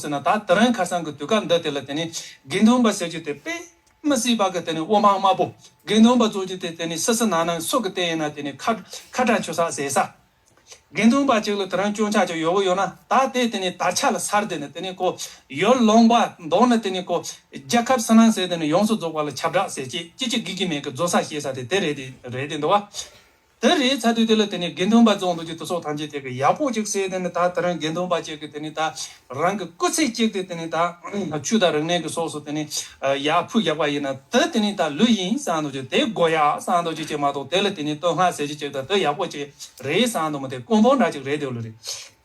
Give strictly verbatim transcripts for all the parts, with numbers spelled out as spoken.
ཟེར་ན། ད་དེ་རིང་ཁ་སང་གི་དུས་སྐབས་འདི་དེ་ལ་དེ་ནི་དགེ་འདུན་པ་ཟེར་རྒྱུ་དེ་དཔེ་མི་སྲིད་པ་གི་དེ་ནི་དབུ་མང་དམར་པོ། དགེ་འདུན་པ་ཚོ་གི་དེ་དེ་ནི་སི་སི་ན་ན་སུ་གི་བལྟས་ཡིན་ན་དེ་ནི་ཁ་ཁ་གྲགས་ཆོད་ས་ཟེར་ས། དགེ་འདུན་པ་གཅིག་ལ་དེ་རིང་སྐྱོན་ཆ་ཅིག་ཡོད་གི་ཡོད་ན། ད་དེ་དེ་ནི་དར་ཆ་ལ་སར་དེ་ནི་དེ་ནི་ཁོ་ཡུལ་ལུང་པ་མདོར་ན་དེ་ནི་ཁོ་རྒྱལ་ཁབ་ཕྱི་ནང་ཟེར་དེ་ནི་ཡོངས་སུ་རྫོགས་པ་ལ་ཁྱབ་བསྒྲགས་ཟེར་ཅི་ཅི་ཅི་གི་གི་མེད་གི་རྫོགས་ས་ཤེས་ས་དེ་དེ་རེད། དེ་རེད་དེ་འདུག་བ། དེ་རེད་ཚར་དུས་དེ་ལ་དེ་ནི་དགེ་འདུན་པ་ཚོ་འདུག་ཅིག་དེ་ཚོ་ཐམས་ཅད་དེ་གི་ཡག་པོ་ཅིག་ཟེར་དེ་ནི། ད་དེ་རིང་དགེ་འདུན་པ་ཅིག་གི་དེ་ནི་ད་རང་གི་སྐུ་ཚེ་གཅིག་དེ་དེ་ནི་ད་ཆོས་དང་རིག་གནས་ཀྱི་ཕྱོགས་སུ་དེ་ནི་ཡར་ཕུལ་བཞག་པ་ཡིན་ན། དེ་དེ་ནི་ད་ལོས་ཡིན་བསམ་འདུག་ཅིག་དེ་དགོས་ཡག་བསམ་འདུག་ཅིག་ཅིག་མ་གཏོགས། དེ་ལ་དེ་ནི་བསྟོད་བསྔགས་ཟེར་གྱི་ཅིག་དང་དེ་ཡག་པོ་ཅིག་རེད་བསམ་འདུག་མ། དེ་དཀོན་པོ་འདྲ་ཅིག་རེད། དེ་ལ་རེད།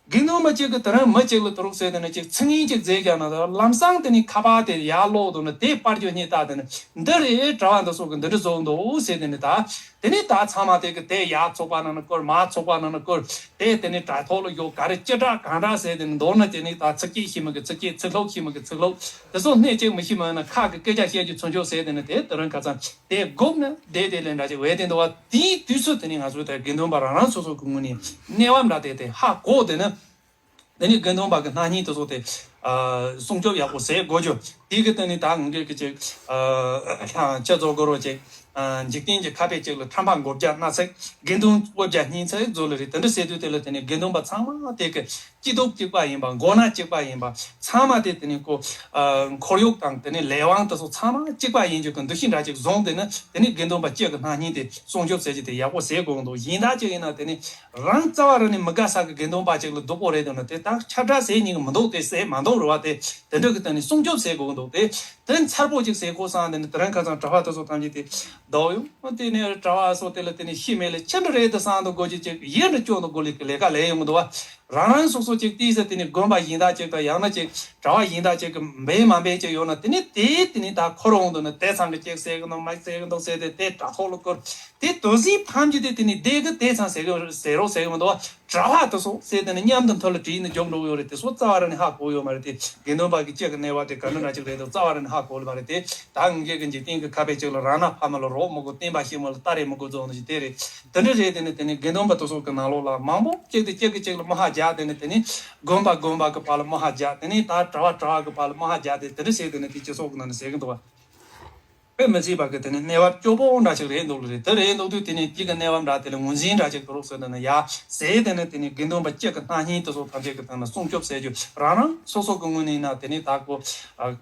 དགེ་འདུན་པ་གཅིག་གི་དེ་རིང་མི་གཅིག་ལ་དུ་རུག་ཟེར་དེ་ནི་ཅིག་ཚིག་ངན་ཅིག་བཟླས་བཞག་ན། ད་ལམ་སང་དེ་ནི་ཁ་པར་དེ་ཡར་ཀློག་འདུག་ན། དེ་པར་རྒྱུ་སྙིང་ལྟ་དེ་ནི་འདི་རེད། གྲྭ་བ་འདི་ཚོ་གི་འདི་འདྲ་བཟོ་འདུག་ཟེར་དེ་ནི་ད། དེ་ནི་ད་ཚང་མ་དེ་གི་དེ་ཡར་ཚོགས་པ་ནང་ན་བསྐུར། མར་ཚོགས་པ་ནང་ན་བསྐུར། དེ་དེ་ནི་དྲ་ཐོག་ལ་ཡོད་ག་རེ་ཅི་དྲག་གང་དྲག་ཟེར་དེ་ནི་མདོར་ན་དེ་ནི་ད་ཚིག་གཅིག་ཤེས་མི་གི་ཚིག་གཅིག་ལྷུག་ཤེས་མི་གི་ཚིག་ལྷུག་དེ་ཚོ་སྣེ་གཅིག་མི་ཤེས་མི་ན་ཁ་གི་སྐད་ཆ་བཤད་རྒྱུ་ཚུན་ཆོད་ཟེར་དེ་ནི་དེ་དེ་རིང་ཁ་སང་དེ་སྒུག་ནས་བསྡད་དེ་ལས་འདྲ་ཅིག་བས་དེ་འདུག་བ། དེའི་དུས་སུ་དེ་ནི་ང་ཚོ་ད་དགེ་འདུན་པ་རང་རང་སོ་སོ་གི་ངོས་ནས་གནས་བབ་འདྲ་དེ་དེ་ཧ་གོ་དེ་ནི། དེ་ནི་དགེ་འདུན་པ་གི་སྣང་བརྙན་དེ་ཚོ་དེ་ཨ་སྲུང་སྐྱོབ་ཡག་པོ་བྱེད་དགོས་རྒྱུ། དེ་གི་སྟེང་ནས་ད་ངེད་ཀྱི་ཅིག་ཨ་ཁྱེད་ཚོ་གོ་རོ་ཅིག་ཨ་འཇིག་རྟེན་གྱི་ཁ་དཔེ་ཅིག་ལ་ཁྲམ་པ་མགོ་བརྒྱ་སྣ་ཚོགས། དགེ་འདུན་དབུ་བརྒྱ་སྙིང་ཚིག་ཚོ་ལ་རེད། དེ་འདྲ་བྱེད་དུས་དེ་ལ་དེ་ནི་དགེ་འདུན་པ་ཚང་མ་དེ་གི་སྐྱིད་སྡུག་གཅིག་པ་ཡིན་པ། མགོ་ན་གཅིག་པ་ཡིན་པ། ཚང་མ་དེ་དེ་ནི་ཁོ་ཨ་ཁོར་ཡུག་དང་དེ་ནི་ལས་དབང་དེ་ཚོ་ཚང་མ་གཅིག་པ་ཡིན་རྒྱུ་གི་འདུ་ཤེས་འདྲ་ཅིག་བཟུང་། དེ་ནི་དེ་ནི་དགེ་འདུན་པ་གཅིག་གི་སྣང་བརྙན་དེ་སྲུང་སྐྱོབ་བྱེད་རྒྱུ་དེ་ཡག་པོ་བྱེད་དགོས་འདུག་གཞན་དག་ཅིག་ཡིན་ན་དེ་ནི་རང་རྩ་བ་རང་ནས་མི་དགའ་ས་གི་དགེ་འདུན་པ་ཅིག་ལ་སྡུག་པོ་རེད་འདུག་ན། དེ་དག་ཁྱབ་བསྒྲགས་བྱེད་ཉན་གི་མི་འདུག་དེ་བྱེད་མ་འདུག་རེད་བ། དེ་དེ་འདྲ་གི་སྟེང་ནས་སྲུང་སྐྱོབ་བྱེད་དགོས་འདུག་དེ་དེ་མཚར་པོ་ཅིག་བྱེད་དགོས་བསམ། དེ་ནི་དེ་རིང་ཁ་སང་གྲྭ་པ་དེ་ཚོ་ཐམས་ཅད་དེ་ཟླ་བ་ཡོང་དེ་ནས་གྲྭ་པ་སོགས་དེ་ལ་དེ་ནི་ཤི་མེད་ལ་ཅི་འདྲ་རེད་དེ་བསམ་འདུག་དགོས་ཀྱི་ཅིག་ཡིད་འདྲ་སྐྱོ་འདུག་དགོས་ལེ་གི་ལས་ཀ་ལས་ཡོང་གི་འདུག་བ། རང་རང་སོ་སོ་ཅིག་བལྟས་ས་དེ་ནི་དགོན་པ་གཞན་དག་ཅིག་དང་ཡང་ན་ཅིག་གྲྭ་པ་གཞན་དག་ཅིག་གི་འབད་མ་འབད་ཅིག་ཡོད་ན། དེ་ནི་དེ་དེ་ནི་ད་འཁོར་འོང་དུ་ནི་དེ་ཚང་གི་ཅིག་ཟེར་གི་འདུག་མ་ཟེར་གི་འདུག་ཟེར་ཏེ་དེ་དྲ་ཐོག་ལ་བསྐུར། དེ་དུས་ཚོད་ཐམས་ཅད་དེ་དེ་ནི་བསྡད་གི་དེ་ཚང་ཟེར་གི་ཟེར་རོགས་ཟེར་གི་མི་འདུག་བ། གྲྭ་པ་དེ་ཚོ་ཟེར་དེ་ནི་མཉམ་དུ་མཐུད་ལ་བྲིས་ནས་འཇོག་འགྲོ་གི་ཡོད་རེད། དེ་ཚོ་རྩ་བ་རང་ནས་ཧ་གོ་ཡོད་མ་རེད། དེ་དགེ་འདུན་པ་གི་སྤྱི་གི་གནས་བབ་དེ་ག་འདྲ་འདྲ་ཅིག་རེད་འདུག་རྩ་བ་རང་ནས་ཧ་གོ་ཡོད་མ་རེད། དེ་ད་ངེད་ཀྱི་འཇིག་རྟེན་གི་ཁ་དཔེ་ཅིག་ལ་རང་ན་ཕ་མ་ལ་རོགས་མི་དགོས། བསྟན་པ་ཤེས་མི་ལ་ལྟ་རེས་མི་དགོས་ཚོ་འདུག་ཅིག་དེ་རེད། དེ་འདྲ་རེད། དེ་ནི་དེ་ནི་དགེ་འདུན་པ་དེ་ཚོ་གི་ནང་ལོགས་ལ་མང་པོ་གཅིག་དེ་གཅིག་གི་གཅིག་ལ་མི་ཧ་རྒྱག་དེ་ནི་དེ་ནི་དགོན་པ་དགོན་པ་གི་བར་ལ་མི་ཧ་རྒྱག་དེ་ནི་ད་གྲྭ་པ་གྲྭ་པ་གི་བར་ལ་མི་ཧ་རྒྱག་དེ་དེ་འདྲ་བྱས་དེ་ནི་དེ་སྤྱི་ཚོགས་གི་ནང་ནས་ཟེར་གི་འདུག་བ། དཔེ་མི་སྲིད་པ་གི་དེ་ནི་གནས་བབ་སྐྱོ་པོ་འདྲ་ཞིག་རེད་འདུག་ལ་རེད། དེ་རེད་འདུག་དུས་དེ་ནི་དེ་གི་གནས་བབ་འདྲ་དེ་ལ་ངོས་འཛིན་འདྲ་ཞིག་དུ་རོགས་ཟེར་ན་ཡ་ཟེར། དེ་ནི་དེ་ནི་དགེ་འདུན་པ་སྤྱི་གི་སྣང་བརྙན་དེ་ཚོ་ཐམས་ཅད་ཀྱི་སྟེང་ན་སྲུང་སྐྱོབ་ཟེར་རྒྱུ། རང་རང་སོ་སོ་གི་ངོས་ནས་ཡིན་ན་དེ་ནི་ད་ཀོ་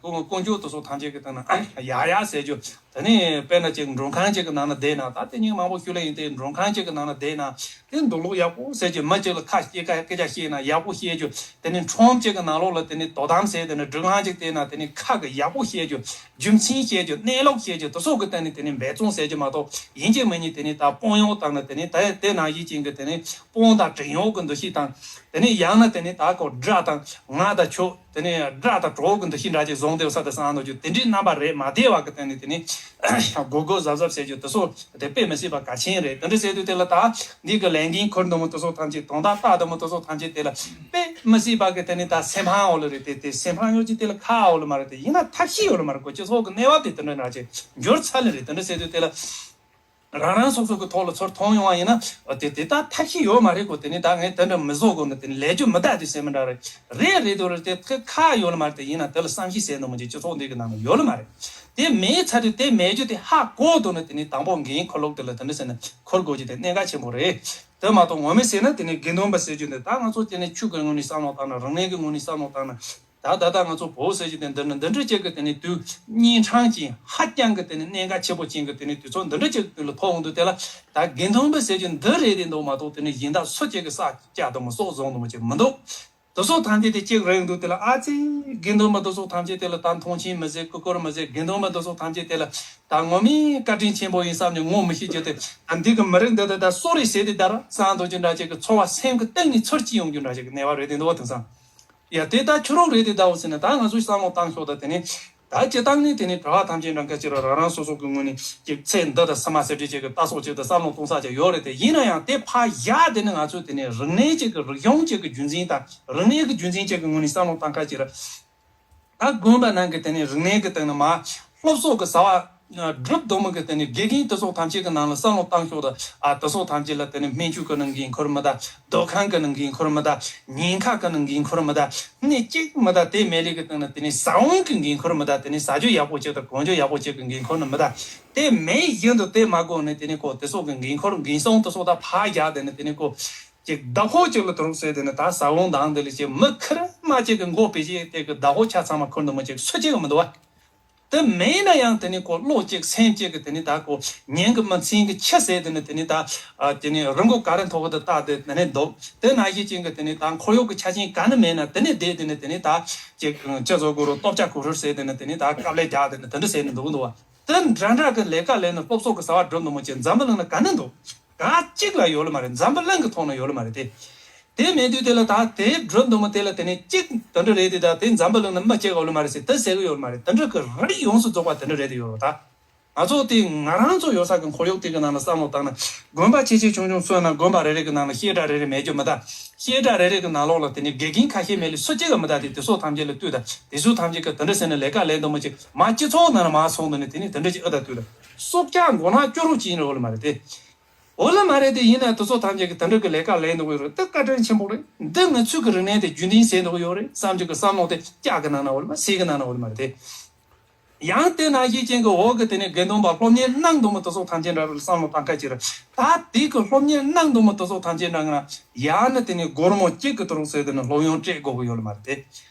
ཀོ་ཀོ་འཇུག་དེ་ཚོ་ཐམས་ཅད་ཀྱི་སྟེང་ན་ཡ་ཡ་ཟེར་རྒྱུ། དེ་ནས་དཔེར་ན་ཅིག་མགྲོན་ཁང་ཅིག་གི་ནང་ན་བསྡད་ན། ད་དེ་ཉིན་མང་པོ་ཞུ་ལེ་ཡིན་ཏེ། མགྲོན་ཁང་ཅིག་གི་ནང་ན་བསྡད་ན་དེ་འདུག་ལུགས་ཡག་པོ་ཟེར་རྒྱུ། མི་ཅིག་ལ་ཁ་སྐྱེ་ཁ་སྐད་ཆ་བཤད་ན་ཡག་པོ་བཤད་རྒྱུ། དེ་ནས་ཁྲོམ་ཅིག་གི་ནང་ལོགས་ལ་དེ་ནས་དོ་དམ་ཟེར། དེ་ནས་སྒྲིག་ལམ་ཅིག་བལྟས་ན་དེ་ནས་ཁ་གི་ཡག་པོ་བཤད་རྒྱུ། རྒྱུ་མཚན་བཤད་རྒྱུ། གནས་ལུགས་བཤད་རྒྱུ། དེ་ཚོ་གི་སྟེང་ནས་དེ་ནས་འབད་བརྩོན་ཟེར་རྒྱུ་མ་གཏོགས། ཡིན་གཅིག་མིན་གཉིས་དེ་ནས་ད་དཔོན་གཡོག་དང་ནི་དེ་ནས་ད་དེ་ནང་བཞིན་ཅན་གྱི་དེ་ནས་དཔོན་དང་བྲན་གཡོག་གི་འདུ་ཤེས་དང་། དེ་ནས་ཡང་ན་དེ་ནས་ད་ཁོ་དགྲ་དང་ང་དང་ཁྱོད། དེ་ནས་དགྲ་དང་གྲོགས་ཀྱི་འདུ་ཤེས་འདྲ་ཅིག་བཟུང་བསྡད་ས་དེ་བསམ་འདུག་རྒྱུ། དེ་འདྲའི་རྣམ་པ་རེད་མ་བསྡད་པ་གི་སྟེང་ནས་དེ་ནས་དགོད་དགོད་གཟབ་གཟབ་བྱེད་རྒྱུ་དེ་ཚོ་དེ་དཔེ་མི་སྲིད་པ་གལ་ཆེན་རེད། དེ་འདྲ་བྱེད་དུས་དེ་ལ་ད་འདི་གི་ལས་འགན་འཁུར་འདུག་མོ་དེ་ཚོ་ཐམས་ཅད། དོན་དག་ལྟ་འདུག་མོ་དེ་ཚོ་ཐམས་ཅད་དེ་ལ་དཔེ་མི་སྲིད་པ་གི་དེ་ནས་ད་སེམས་ཕམ་འོ་ལ་རེད། དེ་དེ་སེམས་ཕམ་ཡོད་ཀྱི་དེ་ལ་ཁག་འོ་ལ་མ་རེད། དེ་ཡིན་ན་ཐབས་ཤེས་ཡོད་ལ་མ་རེད། ཁོ་སྤྱི་ཚོགས་ཀྱི་གནས་བབ་དེ་དེ་འདྲ་འདྲ་ཅིག་འགྱུར་ཚར་ལ་རེད། དེ་འདྲ་བྱེད་དུས་དེ་ལ། རང་རང་སོ་སོ་གི་ཐོག་ལ་ཚུར་མཐོང་ཡོང་བ་ཡིན་ན། དེ་དེ་ད་ཐབས་ཤེས་ཡོད་མ་རེད་གོ། དེ་ནི་ད་ངས་དེ་འདྲ་མི་བཟོ་གོ་ནི། དེ་ནི་ལས་རྒྱུ་མི་ལྡོག་དེ་ཟེར་མི་འདྲ་རེད། རེད་རེད་དོ་རེད། དེ་ཁ་ཁ་ཡོད་ལ་མ་རེད། དེ་ཡིན་ན་དེ་ལ་བསམ་ཤེས་ཟེར་ནོ་མི་འཇིག་སྤྱི་ཚོགས་འདི་གི་ནང་ན་ཡོད་ལ་མ་རེད། དེ་མེད་ཚར་དུས་དེ་མེད་རྒྱུ་དེ་ཧ་གོ་དོ་ནི། དེ་ནི་དང་པོ་འགན་འཁུར་ལུགས་དེ་ལ་དེ་འདྲ་ཟེར་ན་འཁུར་དགོས་རྒྱུ་དེ་གནད་འགག་ཆེན་པོ་རེད། དེ་མ་གཏོགས་ངོ་མས་ཟེར་ན་དེ་ནི་དགེ་འདུན་པ་ཟེར་རྒྱུ་འདི། ད་ང་ཚོ་དེ་ནི་ཆོས་ཀྱི་ངོས་ནས་བསམ་བློ་བཏང་ན། རིག་གནས་ཀྱི་ངོས་ནས་བསམ་བློ་བཏང་ན། ད་ད་ལྟ་ང་ཚོ་བོད་ཟེར་གྱི་དེ་འདི་ནི་འདི་འདྲ་ཅིག་གི་དེ་ནི་དུས་གཉན་འཕྲང་ཅན། ཧ་ཅང་གི་དེ་ནི་གནད་འགག་ཆེན་པོ་ཅན་གྱི་དེ་ནི་དུས་ཚོད་འདི་འདྲ་ཅིག་དེ་ལ་ཐོག་འོང་དུས། དེ་ལ་ད་དགེ་འདུན་པ་ཟེར་གྱི་འདི་རེད་དེ་འདུག་མ་གཏོགས། དེ་ནི་གཞན་དག་སུ་གཅིག་གི་ས་སྐྱ་དུ་མ་སོགས་བཟུང་དུ་མ་ཅིག་མི་འདུག་དེ་ཚོ་ཐམས་ཅད་དེ་གཅིག་རེད་འདུག་དེ་ལ་ཨ་ཙི། དགེ་འདུན་པ་དེ་ཚོ་ཐམས་ཅད་དེ་ལ་ད་མཐོང་ཆེན་མི་བྱེད། ཀུ་ཀུར་མི་བྱེད། དགེ་འདུན་པ་དེ་ཚོ་ཐམས་ཅད་དེ་ལ་ད་ངོ་མའི་བཀའ་དྲིན་ཆེན་པོ་ཡིན་བསམ་ནས་ངོ་མི་ཤེས་རྒྱུ་དེ། ད་འདི་གི་མི་རིགས་འདི་དེ་ད་སོ་རེ་བྱས་ཏེ་ད་ར་བསམ་འདུག་རྒྱུ་འདྲ་ཅིག་གི་ཚོར་བ་སེམས་ཀྱི་གཏིང་ནས་ཚུར་སྐྱེ་ཡོང་རྒྱུ་འདྲ་ཅིག་གི་གནས་བབ་རེད་དེ་འདུག་བ། དེང་སང་། ཡ་དེ་ད་ཁྱོད་རང་རེད་དེ་ད་འོ་ཟེར་ན། ད་ང་ཚོས་བསམ་བློ་བཏང་ཤོག་ད་དེ་ནི་ད་སྤྱིར་བཏང་ནི་དེ་ནི་གྲྭ་པ་ཐམས་ཅད་འདྲ་འགའ་ཅིག་ར་རང་རང་སོ་སོ་གི་ངོས་ནས་ཅིག་ཚེ་འདི་དང་ཕྱི་མ་ཟེར་གྱི་ཅིག་གི་ལྟ་ཕྱོགས་ཅིག་དང་བསམ་བློ་གཏོང་ས་ཅིག་ཡོད་རེད་དེ། ཡིན་ན་ཡང་དེ་ཕར་བཞག་དེ་ནི་ང་ཚོས་དེ་ནི་རིག་གནས་ཅིག་གི་རིག་གཞུང་ཅིག་གི་རྒྱུན་འཛིན་དང་རིག་གནས་ཀྱི་རྒྱུན་འཛིན་ཅིག་གི་ངོས་ནས་བསམ་བློ་བཏང་ཁ་ཅིག་ར། ད་དགོན་པ་ནང་གི་དེ་ནི་རིག་གནས་ཀྱི་སྟེང་ན་མ་སློབ་གསོ་གི་བྱ་བ། སྒྲུབ་སྡོམ་གི་དེ་ནི་དགེ་རྒན་དེ་ཚོ་ཐམས་ཅད་ཀྱི་ནང་ལ་བསམ་བློ་བཏང་ཤོག་དང་། ཨ་དེ་ཚོ་ཐམས་ཅད་ལ་དེ་ནི་སྨན་བཅོས་ཀྱི་ནང་འགན་ཁུར་མི་གདའ། སྡོད་ཁང་གི་ནང་འགན་ཁུར་མི་གདའ། ཉེན་ཁ་གི་ནང་འགན་ཁུར་མི་གདའ། སྣེ་གཅིག་མི་གདའ། དེ་མེད་ལས་ཀྱི་སྟེང་ན་དེ་ནི་ཟ་འོང་གི་འགན་ཁུར་མི་གདའ། དེ་ནི་ཟ་རྒྱུ་ཡག་པོ་ཅིག་དང་གོན་རྒྱུ་ཡག་པོ་ཅིག་གི་འགན་ཁུར་ནི་མི་གདའ། དེ་མེད་བཞིན་དུ་དེ་མ་དགོས་ནས་དེ་ནི་ཁོ་དེ་ཚོ་གི་འགན་ཁུར་འགན་སྲུང་དེ་ཚོ་དང་ཕར་རྒྱག་དེ་ནི་དེ་ནི་ཁོ་ཅིག་བདག་པོ་ཅིག་ལ་དུ་རུག་ཟེར་དེ་ནི་ད་ཟ་འོང་དང་དེ་ལ་ཅིག་མི་ཁེར་མ་ཅིག་གི་མགོ་བེ་ཅིག་དེ་གི་བདག་པོ་ཆ་ཚང་མ་ཁུར་འདུག་མི་ཅིག་སུ་ཅིག་གི་མི་འདུག་བ། དེ་མེད་ན་ཡང་དེ་ནི་ཁོ་བློ་གཅིག་སེམས་གཅིག་གི་དེ་ནི་ད་ཁོ་ཉན་གི་མི་ཚིམ་གི་ཆི་ཟེར་དེ་ནི་དེ་ནི་ད་ཨ་དེ་ནི་རི་མགོ་ག་རེ་མཐོ་གི་དེ་ལྟ་དེ་དེ་ནི་འདུག་དེ་ན་གཞི་ཅན་གི་དེ་ནི་ད་འཁོར་གཡོག་གི་ཆ་རྐྱེན་ག་ནི་མེད་ན་དེ་ནི་བསྡད་དེ་ནི་དེ་ནི་ད་ཅིག་ཅི་བཟོ་དགོས་རུང་སྟོབས་ཆ་གོ་ཧྲུལ་ཟེར་དེ་ནི་དེ་ནི་ད་དཀའ་ལས་རྒྱག་དེ་ནི་དེ་འདྲ་ཟེར་ནི་འདུག་འདུག་བ། དེ་འདྲ་འདྲ་གི་ལས་ཀ་ལས་ནི་སློབ་གསོ་གི་ཟ་བ་སྒྲུབ་ནི་མོ་ཅིག་འཛམ་བུ་གླིང་ན་ག་ནི་འདུག་ག་གཅིག་ལ་ཡོད་ལ་མ་རེད། འཛམ་བུ་གླིང་གི་ཐོག་ན་ཡོད་ལ་མ་རེད་དེ། དེ་མེད་དུས་དེ་ལ་ད་དེ་སྒྲུབ་འདུག་མོ་དེ་ལ་དེ་ནི་གཅིག་དེ་འདྲ་རེད་དེ། ད་དེ་འཛམ་བུ་གླིང་ན་མི་གཅིག་ཡོད་ལ་མ་རེད་ཟེར་དེ་ཟེར་གི་ཡོད་ལ་མ་རེད། དེ་འདྲ་གི་རིགས་ཡོངས་སུ་རྫོགས་པ་དེ་འདྲ་རེད་དེ་ཡོད་ལ། ད་ང་ཚོ་དེ་ང་རང་ཚོ་ཡོད་ས་གི་འཁོར་ཡུག་དེ་གི་ནང་ལ་བསམ་བློ་བཏང་ན། དགོན་པ་ཆེ་ཆེ་ཆུང་ཆུང་སོང་ན་དགོན་པ་རེ་རེ་གི་ནང་ལ་བཤད་གྲྭ་རེ་རེ་མེད་རྒྱུ་མི་གདའ། བཤད་གྲྭ་རེ་རེ་གི་ནང་ལོགས་ལ་དེ་ནི་དགེ་རྒན་ཁ་ཤས་མེད་ལ་སུ་གཅིག་གི་མི་གདའ། དེ་དེ་ཚོ་ཐམས་ཅད་ལ་ལྟོས་དང་། དེ་ཚོ་ཐམས་ཅད་གི་དེ་འདྲ་ཟེར་ནས་ལས་ཀ་ལས་འདུག་མོ་ཅིག་མ་སྤྱི་ཚོགས་ནང་ལ་མ་སོང་དུ་ནི་དེ་ནི་དེ་འདྲ་ཅིག་ཨ་ད་ལྟོས་དང་། སྲོག་ཆགས་མགོ་ནག་སྐྱོ་རུ་ཅིག་ཡིན་རེད་ལ་མ་རེད་དེ། འོ་ལ་མ་རེད་དེ། ཡིན་ན་དེ་ཚོ་ཐམས་ཅད་ཀྱི་དེ་འདྲ་གི་ལས་ཀ་ལས་འདུག་ཡོད་རེད། དེ་བཀའ་དྲིན་ཆེན་པོ་རེད། འདི་ང་ཚོའི་གི་རིག་གནས་དེ་རྒྱུན་འཛིན་བྱས་འདུག་ཡོད་རེད་བསམ་རྒྱུ་གི་བསམ་བློ་དེ་ལྕགས་གི་ནང་ན་འོ་ལ་མ་གསེར་གི་ནང་ན་འོ་ལ་མ་རེད་དེ། ཡང་དེ་ནང་བཞིན་ཅན་གི་འོག་གི་དེ་ནས་དགེ་འདུན་པ་སློབ་གཉེར་གནང་འདུག་མི་དེ་ཚོ་ཐམས་ཅད་འདྲ་རེད་བསམ་བློ་བཏང་ཁ་ཅིག་རེད། ད་དེ་གི་སློབ་གཉེར་གནང་འདུག་མི་དེ་ཚོ་ཐམས་ཅད་འདྲ་ང་ཡང་ན་དེ་ནས་སྒོར་མོ་གཅིག་གི་དེ་རུ་ཟེར་དེ་ནས་སློབ་ཡོན་སྤྲད་དགོས་གི་ཡོད་ལ་མ་རེད་དེ།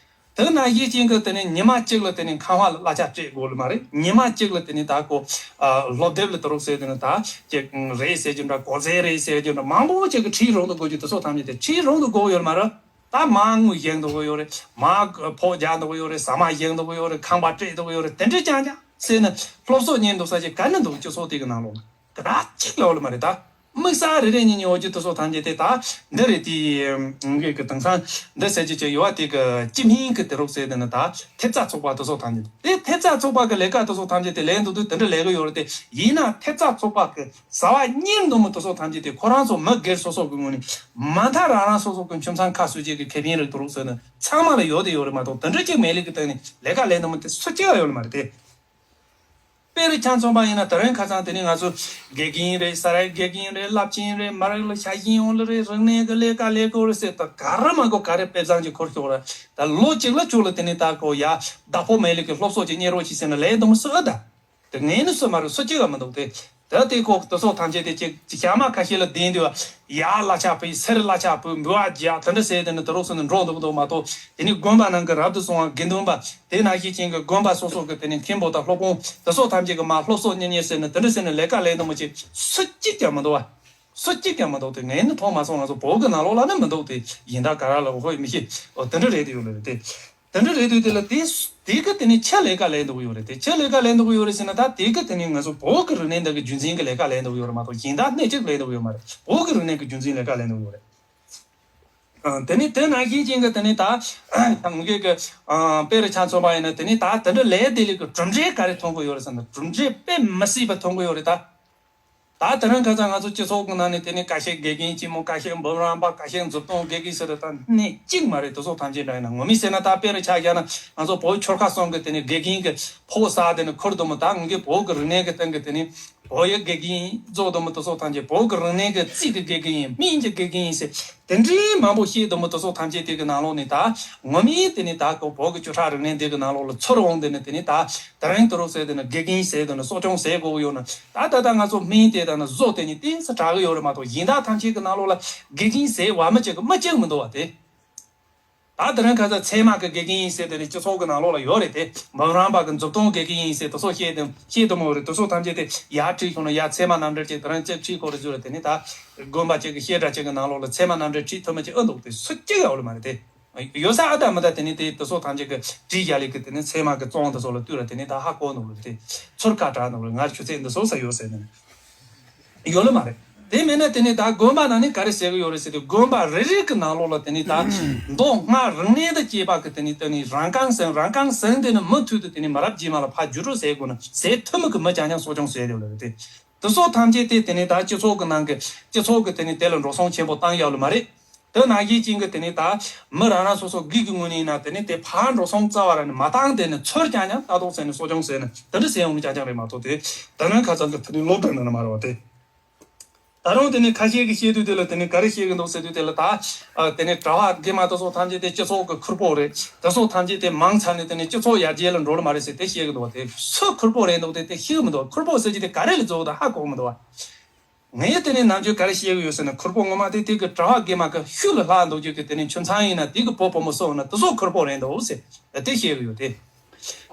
དེ་ནང་བཞིན་ཅན་གི་དེ་ནས་ཉི་མ་གཅིག་ལ་དེ་ནས་ཁང་བ་ལ་གླ་ཆ་སྤྲད་དགོས་ལ་མ་རེད། ཉི་མ་གཅིག་ལ་དེ་ནས་ད་ཁོ་ཨ་སློབ་དེབ་ལ་དེ་རུ་ཟེར་དེ་ནས་ད་ཅིག་རེད་ཟེར་རྒྱུ་འདྲ། གོ་ཚད་རེད་ཟེར་རྒྱུ་འདྲ། མང་པོ་ཅིག་གི་ཁྲིད་རོགས་འདུག་དགོས་རྒྱུ་དེ་ཚོ་ཐམས་ཅད་དེ་ཁྲིད་རོགས་འདུག་དགོས་ཡོད་ལ་མ་རེད། ད་མ་དངུལ་བཞེངས་འདུག་གི་ཡོད་རེད། མ་ཕོགས་རྒྱག་འདུག་གི་ཡོད་རེད། ཟ་མ་བཞེངས་འདུག་གི་ཡོད་རེད། ཁང་པ་སྤྲད་འདུག་གི་ཡོད་རེད། དེ་འདྲ་རྐྱང་རྐྱང་ཟེར་ནས་སློབ་གསོ་གཉེར་འདུག་ས་ཅིག་ག་ནི་འདུག་སྤྱི་ཚོགས་དེ་གི་ནང་ལོགས་ན་ག་ཅིག་ལ་འོ་ལ་མ་རེད། ད་དམིགས་བསལ་རེ་རེ་གཉིས་གཉིས་འོ་ཅི་དེ་ཚོ་ཐམས་ཅད་དེ་ད་འདི་རེད། དེ་ངེད་ཀྱི་དེང་སང་འདི་ཟེར་གྱི་ཅིག་ཡོད་བ། དེ་གི་སྤྱི་མིང་གི་དེ་རོགས་ཟེར་དེ་ནི་ད་ཐེབས་རྩ་ཚོགས་པ་དེ་ཚོ་ཐམས་ཅད་དེ། ཐེབས་རྩ་ཚོགས་པ་གི་ལས་ཀ་དེ་ཚོ་ཐམས་ཅད་དེ་ལས་འདུག་དུས་དེ་འདྲ་ལས་གི་ཡོད་རེད་དེ། ཡིན་ན་ཐེབས་རྩ་ཚོགས་པ་གི་ཟ་བ་གཉེར་འདུག་མི་དེ་ཚོ་ཐམས་ཅད་དེ་ཁོ་རང་ཚོ་མི་སྒེར་སོ་སོ་གི་ངོས་ནས་མ་མཐའ་རང་རང་སོ་སོ་གི་ཁྱིམ་ཚང་ཁ་གསོ་བྱེད་ཀྱི་ཁེ་ཕན་རེད་དུ་རུག་ཟེར་ནས་ཚང་མ་ལ་ཡོད་དེ་ཡོད་རེད་མ་གཏོགས། དེ་འདྲ་ཅིག་མེད་ལེ་གི་སྟེང་ནས་ལས་ཀ་ལས་འདུག་མི་དེ་སུ་གཅིག་ཡང་ཡོད་ལེ་མ་རེད་དེ། དཔེར་ཆ་མཚོན་པ་ཡིན་ན་དེ་རིང་ཁ་སང་དེ་ནས་ང་ཚོ་དགེ་རྒན་རེད། ས་རའི་དགེ་རྒན་རེད། བླ་ཆེན་རེད། མ་རེད་ལ་ཤ་ཞེན་ཡོང་ལེ་རེད། རིག་གནས་ཀྱི་ལས་ཀ་ལས་དགོས་རེད་ཟེར་ད་ག་རེ་མ་དགོས་ག་རེ་དཔེ་བཟང་ཅིག་འཁུར་ཤོག་ར། ད་ལོ་གཅིག་ལ་ཆུ་ལ་དེ་ནས་ད་གོ་ཡ་བདག་པོ་མེད་ལེ་གི་སློབ་གསོ་ཅིག་གཉེར་རོགས་བྱེད་ཟེར་ན་ལས་འདུག་མི་སུ་ཨ་ད། དེ་ངས་ནི་སུ་མ་རེད། སུ་གཅིག་ལ་མི་འདུག་དེ། ད་དེ་ཁོ་དེ་ཚོ་ཐམས་ཅད་དེ་གཅིག་གཅིག་ཞག་མ་ཁ་ཤས་ལ་བསྡད་འདུག་ཡ་གླ་ཆ་ཕུལ། ཟེར་གླ་ཆ་ཕུལ། འབུལ་བ་རྒྱག་དེ་འདྲ་ཟེར་དེ་ནི་དེ་རོགས་སུ་ནི་འགྲོ་འདུག་འདུག་མ་གཏོགས། དེ་ནི་དགོན་པ་ནང་གི་རབ་ཏུ་སོང་བ་དགེ་འདུན་པ་དེ་ནང་བཞིན་ཅན་གྱི་དགོན་པ་སོ་སོ་གི་དེ་ནི་མཁན་པོ་དང་སློབ་དཔོན་དེ་ཚོ་ཐམས་ཅད་ཀྱི་མ་སློབ་གསོ་གཉེར་གཉེར་ཟེར་ནི་དེ་འདྲ་ཟེར་ནི་ལས་ཀ་ལས་འདུག་མི་བྱེད་སུ་གཅིག་ཀྱང་མི་འདུག་བ། སུ་གཅིག་ཀྱང་མི་འདུག་དེ། ངས་ནི་མཐོང་མ་སོང་། ང་ཚོ་བོད་ཀྱི་ནང་ལོགས་ལ་ནི་མི་འདུག་དེ་ཡིན་ད་ག་ར་ལ་འོ་ཧོ་མི་ཤེས། འོ་དེ་འདྲ་རེད་དེ་ཡོད་ལ་རེད་དེ། དེ་འདྲ་རེད་དུས་དེ་ལ་དེ་དེ་གི་དེ་ནི་ཆེ་ལས་ཀ་ལས་འདུག་ཡོད་རེད་དེ། ཆེ་ལས་ཀ་ལས་འདུག་ཡོད་རེད་ཟེར་ན་ད་དེ་གི་དེ་ནི་ང་ཚོ་བོད་ཀྱི་རིག་གནས་འདི་གི་རྒྱུན་འཛིན་གྱི་ལས་ཀ་ལས་འདུག་ཡོད་རེད་མ་གཏོགས་གཞན་དག་སྣེ་གཅིག་ལས་འདུག་ཡོད་མ་རེད། བོད་ཀྱི་རིག་གནས་ཀྱི་རྒྱུན་འཛིན་ལས་ཀ་ལས་འདུག་ཡོད་རེད། ཨ། དེ་ནི་དེ་ནང་བཞིན་ཅན་གྱི་དེ་ནི་ད་ངེད་ཀྱི་ཨ་དཔེ་རུ་ཆ་མཚོན་པ་ཡིན་ན་དེ་ནི་ད་དེ་འདྲ་ལས་དེ་ལས་ཀྱི་གྲུབ་འབྲས་ག་རེ་ཐོན་གི་ཡོད་རེད་ཟེར་ན། གྲུབ་འབྲས་དཔེ་མི་སྲིད་པ་ཐོན་གི་ཡོད་རེད་ད། ད་དེ་རིང་ཁ་སང་ང་ཚོ་སྤྱི་ཚོགས་ཀྱི་ནང་ནས་དེ་ནས་ཁ་ཤས་དགེ་རྒན་ཆེན་མོ། ཁ་ཤས་འབུམ་རམས་པ། ཁ་ཤས་མཛུབ་སྟོན་དགེ་རྒན་ཟེར་ད་སྣེ་གཅིག་མ་རེད། དེ་ཚོ་ཐམས་ཅད་འདྲ་ཡིན་ན་ངོ་མས་ཟེར་ན། ད་དཔེ་རུ་ཆ་བཞག་ན་ང་ཚོ་བོད་ཆོལ་ཁ་གསུམ་གི་དེ་ནས་དགེ་རྒན་གྱི་ཕོགས་ས་དེ་ནས་ཁུར་དུ་མོ། ད་ངེད་ཀྱི་བོད་ཀྱི་རིག་གནས་ཀྱི་སྟེང་གི་དེ་ནས་བོད་ཡིག་དགེ་རྒན་རྫོགས་དུ་མོ། དེ་ཚོ་ཐམས་ཅད་བོད་ཀྱི་རིག་གནས་ཀྱི་རྩིས་ཀྱི་དགེ་རྒན་ཡིན། སྨན་གྱི་དགེ་རྒན་ཡིན་ཟེར། དེ་འདྲའི་མང་པོ་བཤད་དུ་མོ། དེ་ཚོ་ཐམས་ཅད་དེ་གི་ནང་ལོགས་ནས་ད་ངོ་མས་དེ་ནས་ད་ཁོ་བོད་ཀྱི་བཅུ་ཕྲག་རིག་གནས་འདི་གི་ནང་ལོགས་ལ་ཚུར་འོང་དེ་ནས་དེ་ནས་ད་དེ་རིང་དུ་རུ་ཟེར་དེ་ནས་དགེ་རྒན་ཟེར་དེ་ནས་གསོ་སྐྱོང་ཟེར་དགོས་ཡོད་ན། ད་ད་ད་ང་ཚོ་སྨན་དེ་ད་ནི་བཟོ་དེ་ནས་གཏན་སུ་དྲག་གི་ཡོད་རེད་མ་གཏོགས། གཞན་དག་ཐམས་ཅད་ཀྱི་ནང་ལོགས་ལ་དགེ་རྒན་ཟེར་བ་མི་གཅིག་གི་མི་གཅིག་མི་འདུག་བ་དེ། ད་དེ་རིང་ཁ་སང་ཚད་མ་གི་དགེ་རྒན་ཡིན་ཟེར་དེ་ནི་སྤྱི་ཚོགས་ཀྱི་ནང་ལོགས་ལ་ཡོད་རེད་དེ། འབུམ་རམས་པ་གི་མཛུབ་སྟོན་དགེ་རྒན་ཡིན་ཟེར་དེ་ཚོ་བཤད་དེ་བཤད་དུ་མོ་རེད། དེ་ཚོ་ཐམས་ཅད་དེ་ཡར་ཁྲིད་བྱུང་ན་ཡར་ཚད་མ་རྣམ་འགྲེལ་གྱི་དེ་རིང་ལྕགས་ཁྲིད་སྐོར་རེ་བཟོས་རེད། དེ་ནི་ད་དགོན་པ་གཅིག་གི་བཤད་གྲྭ་གཅིག་གི་ནང་ལོགས་ལ་ཚད་མ་རྣམ་འགྲེལ་ཁྲིད་ཐུབ་མི་གཅིག་ཨེ་འདུག་དེ་སུ་གཅིག་ཡོད་ལ་མ་རེད་དེ། ཡོད་ས་ཨ་ད་མི་ད་དེ་ནི་དེ་དེ་ཚོ་ཐམས་ཅད་ཀྱི་བྲིས་རྒྱག་ལས་ཀྱི་དེ་ནི་ཚད་མ་གི་རྩོམ་དེ་ཚོ་ལ་ལྟོས་ར། དེ་ནི་ད་ཧ་གོ་འདུག་ལ་དེ་ཚུར་ཁ་གྲག་འདུག་ལ། ང་ཆུ་ཚད་འདི་ཚོ་ས་ཡོད་ཟེར་ནས་ཡོད་ལ་མ་རེད། དེ་མིན་ན་དེ་ནི་ད་དགོན་པ་ནང་ནས་ག་རེ་བྱེད་གི་ཡོད་རེད་ཟེར་དུས། དགོན་པ་རེ་རེ་གི་ནང་ལོགས་ལ་དེ་ནི་ད་མདོ་སྔགས་རིག་གནས་དང་བཅས་པ་གི་དེ་ནི་དེ་ནི་རང་རྐང་ཟིན། རང་རྐང་ཟིན་དེ་ནི་མུ་མཐུད་དུ་དེ་ནི་མི་རབས་རྗེས་མ་ལ་ཕར་བརྒྱུད་སྤྲོད་བྱེད་དགོས་ན་བྱེད་ཐུབ་མི་གི་མི་རྐྱང་རྐྱང་གསོ་སྐྱོང་བྱེད་ཡོད་ལ་རེད་དེ། དེ་ཚོ་ཐམས་ཅད་དེ་དེ་ནི་ད་སྤྱི་ཚོགས་ཀྱི་ནང་གི་སྤྱི་ཚོགས་ཀྱི་དེ་ནི་དེ་ལ་འགྲོ་སོང་ཆེན་པོ་བཏང་ཡོད་ལ་མ་རེད། དེ་ནང་བཞིན་ཅན་གྱི་དེ་ནས་ད་མི་རང་རང་སོ་སོ་སྒེར་གྱི་ངོས་ནས་ཡིན་ན་དེ་ནས་དེ་ཕར་འགྲོ་སོང་རྩ་བ་ར་ནས་མ་བཏང་། དེ་ནས་ཚུར་ཀྱང་ཀྱང་ལྟ་རྟོག་ཟེར་ནས་གསོ་སྐྱོང་ཟེར་ནས་དེ་འདྲ་ཟེར་ཡོང་ནས་ཀྱང་ཀྱང་རེད་མ་གཏོགས། དེ་ད་ནང་ཁ་ཚང་གི་ཕུ་ནུའི་སློབ་གྲྭ་ནང་ན་མ་རེད་བ་དེ། ད་རུང་དེ་ནས་ཁ་ཤས་ཀྱིས་བཤད་དུས་དེ་ལ་དེ་ནས་ག་རེ་བཤད་གི་འདུག་ཟེར་དུས་དེ་ལ་ད། ཨ། དེ་ནས་གྲྭ་པ་དགེ་མ་དེ་ཚོ་ཐམས་ཅད་དེ་སྤྱི་ཚོགས་ཀྱི་ཁུར་པོ་རེད། དེ་ཚོ་ཐམས་ཅད་དེ་མང་ཚར་ནས་དེ་ནས་སྤྱི་ཚོགས་ཡར་རྒྱས་ལ་འགྲོ་ལ་མ་རེད་ཟེར་དེ་བཤད་གི་འདུག་བ། དེ་སུ་ཁུར་པོ་རེད་འདུག་དེ་དེ་ཤེས་གི་མི་འདུག་ཁུར་པོ་ཟེར་གྱི་དེ་ག་རེ་ལ་འཛུལ་འདུག་ཧ་གོ་གི་མི་འདུག་བ། ངས་དེ་ནས་ནམ་རྒྱུན་ག་རེ་བཤད་གི་ཡོད་ཟེར་ན། ཁུར་པོ་ངོ་མ་དེ་དེ་གི་གྲྭ་པ་དགེ་མ་གི་ཤུལ་ལ་ལྷག་འདུག་རྒྱུ་གི་དེ་ནས་ཆུ་ཚང་ཡིན་ན་དེ་གི་བུ་བུ་མོ་སུ་འོང་ན་དེ་ཚོ་ཁུར་པོ་རེད་འདུག་ཟེར་དེ་བཤད་གི་ཡོད་དེ།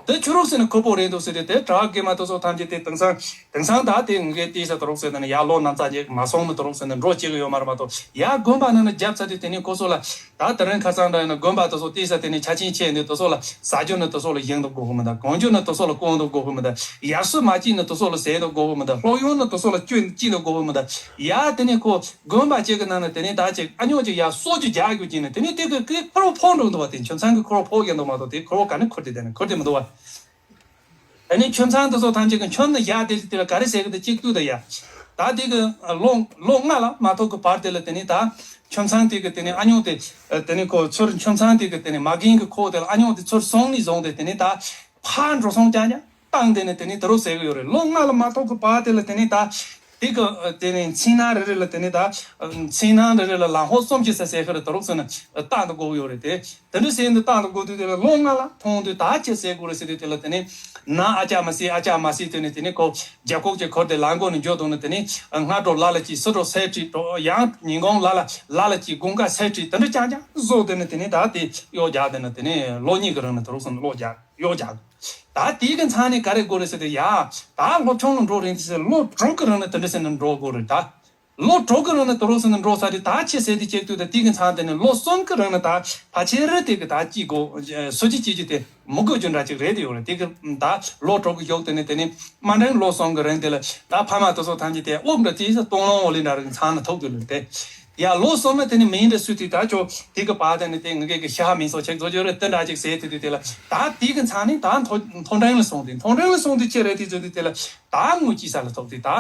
དེ་ཆུ་རུག་ཟེར་ནས་ཁུར་པོ་རེད་འདུག་ཟེར་ཏེ། དེ་གྲྭ་པ་དགེ་མ་དེ་ཚོ་ཐམས་ཅད་དེ་དེང་སང་དེང་སང་ད་དེ་ངས་བལྟས་ས་དེ་རུག་ཟེར་ནས་ཡར་ལོ་ནམ་ཚ་ཅིག་མ་སོང་ནི་དེ་རུག་ཟེར་ནས་འགྲོ་བྱེད་གི་ཡོད་མ་རེད་མ་གཏོགས། ཡར་དགོན་པ་ནང་ན་རྒྱབ་ཚ་དེ་དེ་ནས་ཁོ་ཚོ་ལ་ད་དེ་རིང་ཁ་སང་འདྲ་ཡིན་ན་དགོན་པ་དེ་ཚོ་བལྟས་ས་དེ་ནས་ཆ་ཆེན་ཆེ་ནི་དེ་ཚོ་ལ་ཟ་རྒྱུ་ནི་དེ་ཚོ་ལ་ཡིན་དུ་དགོས་གི་མི་འདུག་གོན་རྒྱུ་ནི་དེ་ཚོ་ལ་གོན་དུ་དགོས་གི་མི་འདུག་ཡར་སོ་མ་སྐྱིད་ནི་དེ་ཚོ་ལ་ཟས་དུ་དགོས་གི་མི་འདུག་སློབ་ཡོན་ནི་དེ་ཚོ་ལ་སྐྱོན་སྐྱིད་དུ་དགོས་གི་མི་འདུག་ཡར་དེ་ནས་ཁོ་དགོན་པ་གཅིག་གི་ནང་ན་དེ་ནས་ད་ཅིག་ཨ་ཉོག་ཅིག་ཡར་གསོག་རྒྱུ་རྒྱག་རྒྱུ་ཅིག་ནས་དེ་ནས་དེ་གི་གི་ཁུར་པོ་ཕོག་འགྲོ་འདུག་བ། དེ་ཆུ་ཚང་གི་ཁུར་པོ་ཕོག་ཡོང་འདུག་མ་གཏོགས་དེ་ཁུར་པོ་ག་ནས་ཁུར་དེ་དེ་ནས་ཁུར་དེ་མི་འདུག་བ། དེ་ནས་ཆུ་ཚང་དེ་ཚོ་ཐམས་ཅད་ཀྱི་ཁྱོན་ནས་ཡར་དེ་དེ་ལ་ག་རེ་ཟེར་གི་དེ་གཅིག་ཏུ་དེ་ཡ། ད་དེ་གི་ལོ་ལོ་ལྔ་ལ་མ་ཐོག་གི་བར་དེ་ལ་དེ་ནས་ད་ཆུ་ཚང་དེ་གི་དེ་ནས་ཨ་ཉོག་དེ་དེ་ནས་ཁོ་ཚུར་ཆུ་ཚང་དེ་གི་དེ་ནས་མ་རྒན་གི་ཁོག་དེ་ལ་ཨ་ཉོག་དེ་ཚུར་སོང་ནས་བཟུང་སྟེ་དེ་ནས་ད་ཕར་འགྲོ་སོང་རྐྱང་རྐྱང་བཏང་། དེ་ནས་དེ་ནས་དེ་རུ་ཟེར་གི་ཡོད་རེད། ལོ་ལྔ་ལ་མ་ཐོག་གི་བར་དེ་ལ་དེ་ནས་ད་དེ་གི་དེ་ནས་མཚན་ནང་རེ་རེ་ལ་དེ་ནས་ད་མཚན་ནང་རེ་རེ་ལ་ལམ་ཧོ་གསུམ་གྱི་ས་ཟེར་གི་རེད། དེ་རུ་ཟེར་ན་བཏང་དུ་དགོས་ཡོད་རེད་དེ། དེ་འདྲ་ཟེར་འདི་བཏང་དུ་དགོས་དུས་དེ་ལ་ལོ་ལྔ་ལ་མཐོང་དུས་ད་ཅི་ཟེར་དགོས་རེད་ཟེར་དུས་དེ་ལ་དེ་ནས་ནང་ཨ་ཅག་མ་སྲིད་ཨ་ཅག་མ་སྲིད་དེ་ནས་དེ་ནས་ཁོ་རྒྱབ་ཁོག་ཅིག་ཁུར་དེ་ལམ་མགོ་ནས་འགྱོ་དུས་ནས་དེ་ནས་སྔ་དྲོ་ལ་ལ་ཅིག་ཕྱི་དྲོ་ཟས་བྲིས་འགྲོ། ཡང་ཉིན་གུང་ལ་ལ་ལ་ལ་ཅིག་དགུན་ཁ་ཟས་བྲིས་དེ་འདྲ་རྐྱང་རྐྱང་བཟོ། དེ་ནས་དེ་ནས་ད་དེ་གཡོག་རྒྱག་དེ་ནས་དེ་ནས་ལོ་གཉིས་ཀྱི་རིང་ནས་དེ་རུ་སོང་ནས་གཡོག་རྒྱག་གཡོག་རྒྱག་ད་དེའི་གི་མཚམས་ནས་ག་རེ་དགོས་རེད་ཟེར་དུས་ཡ། ད་སློབ་ཆུང་ལ་འགྲོ་རན་དུས་ཟེར་ལོ་དྲུག་གི་རིང་ནས་དེ་འདྲ་ཟེར་ནས་འགྲོ་དགོས་རེད་ད། ལོ་དྲུག་གི་རིང་ནས་དེ་རུ་སོང་ནས་འགྲོ་ས་དེ་ད་ཆི་ཟེར་དེ་ཅིག་ཏུ་ད་དེ་གི་མཚམས་དེ་ནས་ལོ་གསུམ་གི་རིང་ནས་ད་ཕལ་ཆེར་དེ་གི་ད་ཅིག་གོ་སོ་ཅིག་ཅིག་ཅིག་དེ་མི་དགོས་རྒྱུ་འདྲ་ཅིག་རེད་དེ་ཡོད་རེད། དེ་གི་ད་ལོ་དྲུག་གི་གཡོག་དེ་ནས་དེ་ནས་དམའ་འབྲིང་ལོ་གསུམ་གི་རིང་དེ་ལ་ད་ཕ་མ་དེ་ཚོ་ཐམས་ཅད་དེ་དབུགས་འདྲ་དེ་སྟོང་ལོང་འོ་ལེ་འདྲ་རིགས་མཚམས་ནས་ཐུག་དུས་ལ་དེ་ཡ་ལོ་གསུམ་ལ་དེ་ནས་མིང་འདྲ་སུས་དེ་ད་ཁྱོད་དེ་གི་བར་དེ་ནས་དེ་ངེད་གི་ཤ་མིན་སོ་ཆེག་བཟོ་རྒྱུ་རེད་དེ་འདྲ་ཅིག་ཟེར་དེ་དུས་དེ་ལ་ད་དེ་གི་མཚམས་ནས་ད་མཐོ་མཐོ་འབྲིང་ལ་སོང་དེ་མཐོ་འབྲིང་ལ་སོང་དེ་ཅི་རེད་དེ་ཟེར་དུས་དེ་ལ་ད་དངུལ་ཅིག་ས་ལ་ཐུག་དེ་ད།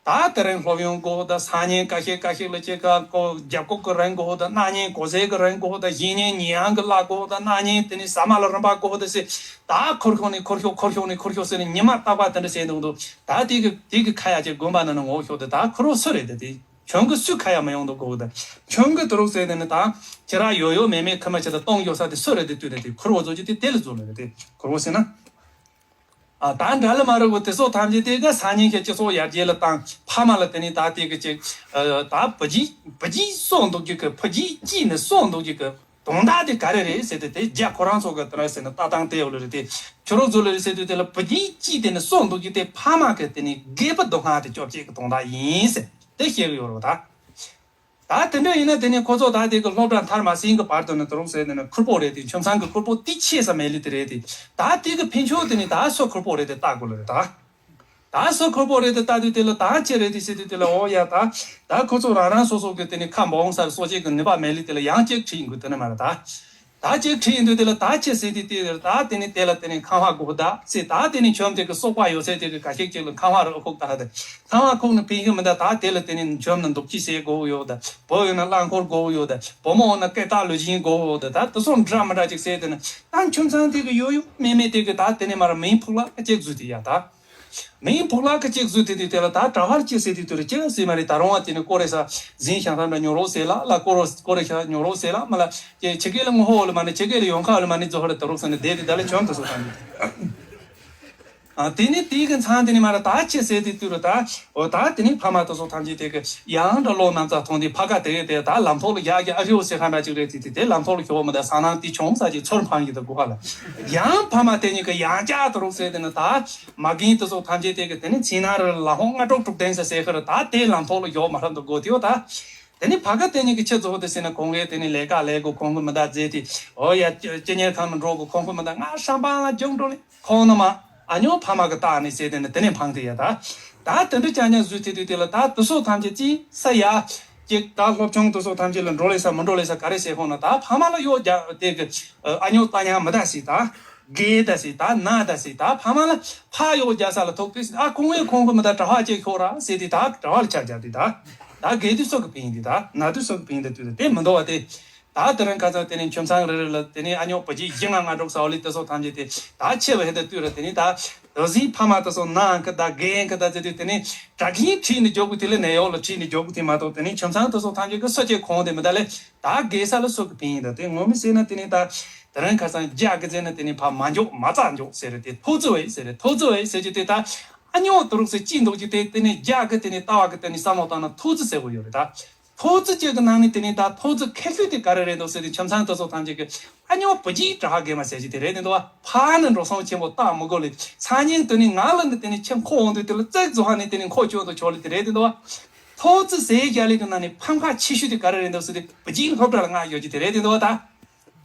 ད་དེ་རིང་སློབ་ཡོན་དགོས་ད། སང་ཉིན་ཁ་ཤས་ཁ་ཤས་ལ་ཅིག་ག་ཁོ་རྒྱབ་ཁོག་གི་རིན་དགོས་ད། གནངས་ཉིན་གོ་ཟས་ཀྱི་རིན་དགོས་ད། གཞེས་ཉིན་ཉི་ཧང་གི་གླ་དགོས་ད། གནངས་ཉིན་དེ་ནས་ཟ་མ་ལ་རིན་པ་དགོས་ད་ཟེར། ད་ཁུར་ཤོག་ནས་ཁུར་ཤོག་ཁུར་ཤོག་ནས་ཁུར་ཤོག་ཟེར་ནས་ཉི་མ་རྟག་པར་དེ་འདྲ་བྱས་འདུག་འདུག་ད་དེ་གི་དེ་གི་ཁ་ཡ་ཅིག་དགོན་པ་ནང་ན་ངོ་ཤོག་ད། ད་ཁུར་བོ་སུ་རེད་ད། དེ་ཁྱོད་གི་སུས་ཁ་ཡ་མི་ཡོང་འདུག་དགོས་ད། ཁྱོད་གི་དུ་རུག་ཟེར་དེ་ནི་ད་ཁྱེད་རང་ཡོད་ཡོད་མེད་མེད་ཁི་མ་ཁྱེད་ད་གཏོང་ཡོད་ས་དེ་སུ་རེད་དེ་དུས་ད་དེ་ཁུར་བོ་བཟོ་རྒྱུ་དེ་དེ་ལ་བཟོ་ལ་རེད། དེ་ཁུར་བོ་ཟེར་ན། ཨ། ད་འདྲ་ལ་མ་རེད་གོ། དེ་སོགས་ཐམས་ཅད་དེ་ག་སང་ཉིན་ཁྱེད་སྤྱི་ཚོགས་ཡར་རྒྱས་ལ་བཏང་། ཕ་མ་ལ་དེ་ནས་ད་དེ་གི་ཅིག་ཨ། ད་བུ་རྒྱུད་བུ་རྒྱུད་སོགས་འདུག་རྒྱུ་གི་བུ་རྒྱུད་སྐྱིད་ནས་སོགས་འདུག་རྒྱུ་གི་དོན་དག་དེ་ག་རེ་རེད་ཟེར་ཏེ་དེ་རྒྱ་ཁོ་རང་ཚོ་གི་དེ་རེད་ཟེར་ན་ལྟ་སྟངས་དེ་ཡོད་ལ་རེད། དེ་ཁྱོད་རང་ཚོ་ལ་རེད་ཟེར་དུས་དེ་ལ་བུ་རྒྱུད་སྐྱིད་དེ་ནས་སོགས་འདུག་རྒྱུ་དེ་ཕ་མ་གི་དེ་ནས་དགེ་བའི་སྡུག་བསྔལ་དེ་སྐྱོབ་བྱེད་ཀྱི་དོན་དག་ཡིན་ཟེར་དེ་བཤད་གི་ཡོད་རེད་བ་ད། ད་དེ་འདྲ་ཡིན་ན་དེ་ནས་ཁོ་ཚོ་ད་དེ་གི་སློབ་གྲྭ་མཐར་མ་ཟིན་གི་བར་དུ་ནི་དུ་རུང་ཟེར་དེ་ནི་ཁུར་པོ་རེད་དེ། ཁྱིམ་ཚང་གི་ཁུར་པོ་དེ་ཆེ་ས་མེད་ལི་དེ་རེད་དེ། ད་དེ་གི་ཕན་ཆོད་དེ་ནི་ད་སོ་ཁུར་པོ་རེད་དེ་ལྟ་དགོས་ལ་རེད་ད། ད་སོ་ཁུར་པོ་རེད་དེ་ལྟ་དུས་དེ་ལ་ད་ཅི་རེད་དེ་ཟེར་དུས་དེ་ལ་འོ་ཡ་ད། ད་ཁོ་ཚོ་རང་རང་སོ་སོ་གི་དེ་ནི་ཁ་འབོང་སར་སོ་སྐྱེས་གི་ནུས་པ་མེད་ལི་དེ་ལ་ཡང་ཅིག་ཁྲིད་ཡིན་དགོས་དེ་ནི་མ་རེད་ད། ད་ཅིག་ཁྲིད་ཡིན་དུས་དེ་ལ་ད་ཅི་ཟེར་དེ་དེ་ད་དེ་ནི་དེ་ལ་དེ་ནི་ཁང་བ་དགོས་ད་ཟེར། ད་དེ་ནི་ཁྱོམ་དེ་གི་སོག་པ་ཡོད་ཚད་དེ་གི་ཁ་ཤས་ཅིག་ལ་ཁང་བ་རུ་ཨ་ཁུག་ད་དེ་ཁང་བ་ཁུག་ནི་ཕན་གི་མི་ད། ད་དེ་ལ་དེ་ནི་ཁྱོམ་ནི་འདུག་ཅི་ཟེར་དགོས་ཡོད་ད། བུ་ཡོད་ན་རླངས་འཁོར་དགོས་ཡོད་ད། བུ་མོ་ཡོད་ན་སྐད་གྲགས་ལུས་ཅན་དགོས་ཡོད་ད། ད་དེ་སོགས་འདྲ་མི་འདྲ་ཅིག་ཟེར་དེ་ནི་ད་ཁྱིམ་ཚང་དེ་གི་ཡོད་ཡོད་མེད་མེད་དེ་གི་ད་དེ་ནི་མར་མིང་ཕུག་ལ་ཅིག་བཟོས་དེ་ཡ་ད། མིང་ཕུག་ལ་ཀི་ཅིག་བཟོས་དེ་དུས་དེ་ལ་ད་གྲྭ་བར་ཅི་ཟེར་དེ་དུས་རེ་ཅི་ཟེར་མ་རེད། ད་རུང་བ་དེ་ནི་ཀོ་རེ་ས་ཟིན་ཤང་ཐང་འདྲ་ཉོ་རོགས་ཟེར་ལ་ལ་ཀོ་རོ་ཀོ་རེ་ཤ་ཉོ་རོགས་ཟེར་ལ་མ་ལ་ཀྱེ་ཆི་ཀེ་ལ་ངོ་ཧོ་ལ་མ་ནི་ཆི་ཀེ་ལ་ཡོང་ཁ་ལ་མ་ནི་ཛོ་ཧ་ར་ད་རོགས་ཟེར་ནི་དེ་དེ་ད་ལ་ཆོམ་དུ་སོ་ཐང་དེ། ཨ། དེ་ནི་དེ་གི་མཚང་དེ་ནི་མ་ར་ད་ཅི་ཟེར་དེ་དུས་རུ་ད་འོ་ད་དེ་ནི་ཕ་མ་དུ་སོ་ཐམས་ཅད་དེ་གི་ཡང་འདྲ་ལོ་ནམ་ཚ་ཐོང་དེ་ཕ་ག་དེ་གི་དེ་ད་ལམ་ཐོག་ལ་ཡག་གི་ཨ་རིའོ་ཟེར་ཁ་འདྲ་ཅིག་རེད། དེ་དེ་དེ་ལམ་ཐོག་ལ་ཤོག་མི་ད་ས་ནང་དེ་ཆོང་ས་ཅིག་ཚུར་འཕང་གི་ད་གོ་ཧ་ལ་ཡང་ཕ་མ་དེ་ཉིད་ཀྱི་ཡང་ཅག་ད་རོགས་ཟེར་དེ་ནི་ད། མ་རྒན་དེ་ཚོ་ཐམས་ཅད་དེ་གི་དེ་ནི་ཕྱི་ནང་རི་ལ་ལྷོ་སྔ་དྲོ་དྲུག་ལྡན་ཟེར་ཟེར་གི་རེད། ད་དེ་ལམ་ཐོག་ལ་ཡོག་མ་ཧྲ་འདུག་གོ་དེའོ་ད། དེ་ནི་ཕ་ག་དེ་ཉིད་ཀྱི་ཆེད་རྫོགས་དེ་ཟེར་ན་ཁོང་གིས་དེ་ནི་ལས་ཀ་ལས་གོ་ཁོང་གི་མི་ད་རྫས་དེ་འོ་ཡ་སྤྱི་གཉེར་ཁང་ལ་འགྲོ་གོ་ཁོང་གི་མི་ད་ང་ཧྲ་འབངས་ལ་རྒྱུགས་འགྲོ་ལེ་ཁོང་ནི་མ་ཨ་ཉོ་ཕ་མ་གི་རྟགས་ནི་ཟེར་དེ་ནི་དེ་ནི་འཕངས་དེ་ཡ་ད། ད་དེ་འདྲ་ཅང་ཉག་བཟོས་དེ་དུས་དེ་ལ་ད་དེ་ཚོ་ཐམས་ཅད་ཅི་ས་ཡ། ཅིག་ད་སློབ་ཆུང་དེ་ཚོ་ཐམས་ཅད་ལ་འགྲོ་ལེ་ས་མི་འགྲོ་ལེ་ས་ག་རེ་ཟེར་ཁོང་ན་ད་ཕ་མ་ལ་གཡོག་རྒྱག་དེ་གི་ཨ་ཉོ་ལྟ་ཉག་མི་ད་ཟེར་ད། དགེ་ད་སི་ད་ན་ད་སི་ད་ཕ་མ་ལ་ཕ་གཡོག་རྒྱག་ས་ལ་ཐོག་དེ་སི་ཨ་ཁོང་ངས་ཁོང་གི་མི་ད་གྲྭ་བ་ཅིག་ཤོག་ར་ཟེར་དེ་ད་གྲྭ་བ་ལ་ཆ་རྒྱག་དེ་ད། ད་རྒས་དུས་སོགས་ཀྱི་ཕན་ཡིན་དེ། ད་ན་དུས་སོགས་ཀྱི་ཕན་ཡིན་དེ་དུས་ད་དེ་མི་འདུག་བ་དེ། ད་དེ་རིང་ཁ་སང་དེ་ནས་ཁྱིམ་ཚང་རེ་རེ་ལ་དེ་ནས་ཨ་ཉོག་བུ་གཅིག་བཞི་ལྔ་ལྔ་དྲུག་ཟ་བ་ལས་དེ་སོགས་ཐམས་ཅད་དེ་ད་ཆེ་བ་ཧེ་ད་དུས་ར། དེ་ནས་ད་དེ་བཞིན་ཕ་མ་དེ་སོགས་ན་ཨང་ཁི་ད་རྒན་ཁི་ད་ཟེར་དུས་དེ་ནས་དྲ་རྒན་ཁྲིད་ནས་འཇོག་གི་དེ་ལས་ནད་གཡོག་ལ་ཁྲིད་ནས་འཇོག་གི་དེ་མ་གཏོགས། དེ་ནས་ཁྱིམ་ཚང་དེ་སོགས་ཐམས་ཅད་ཀྱི་སུ་གཅིག་གོང་དེ་མི་ད་ལས་ད་རྒས་ས་ལ་སོགས་ཀྱི་ཕན་ཡིན་ད། དེ་ངོ་མ་ཟེར་ན་དེ་ནས་ད་དེ་རིང་ཁ་སང་རྒྱ་གི་ཟེར་ན་དེ་ནས་ཕ་མ་འཇོག་མ་རྩ་འཇོག་ཟེར་རེད། དེ་ཐོག་བརྩེགས་བས་ཟེར་རེད། ཐོག་བརྩེགས་བས་ཟེར་གྱི་དེ་ད་ཨ་ཉོག་དུ་རུག་སེ་ཅི་འདུག་ཅི་དེ་དེ་ནས་རྒྱ་གི་དེ་ནས་ལྟ་བ་གི་དེ་ནས་བསམ་བློ་བཏང་ན་ཐོག་བརྩེགས་ཟེར་བ་ཡོད་རེད་ད། ཐོག་བརྩེགས་གཅིག་གི་ནང་ནས་དེ་ནས་ད་ཐོག་བརྩེགས་ཁེ་ཤུ་དེ་ག་རེ་རེད་འདུག་ཟེར་དུས་ཁྱིམ་ཚང་དེ་ཚོ་ཐམས་ཅད་ཀྱི་ཨ་ཉོག་བུ་གཅིག་གྲྭ་པ་རྒན་མ་ཟེར་གྱི་དེ་རེད་དེ་འདུག་བ། ཕ་ནི་འགྲོ་སོང་ཆེན་པོ་བཏང་མི་དགོས་ལེ། སང་ཉིན་དེ་ནས་ང་ལ་ནི་དེ་ནས་ཁྱེད་ཁོ་འོང་དུས་དེ་ལ་བརྩེགས་བཟོ་ཧ་ནས་དེ་ནས་ཁོ་སྐྱོན་དུ་ཆོག་ལེ་དེ་རེད་དེ་འདུག་བ། ཐོག་བརྩེགས་ཟེར་རྒྱ་ལེ་གི་ནང་ནས་ཕམ་ཁ་ཆེ་ཤོས་དེ་ག་རེ་རེད་འདུག་ཟེར་དུས་བུ་གཅིག་སློབ་གྲྭ་ལ་མངགས་ཡོད་ཀྱི་དེ་རེད་དེ་འདུག་བ། ད།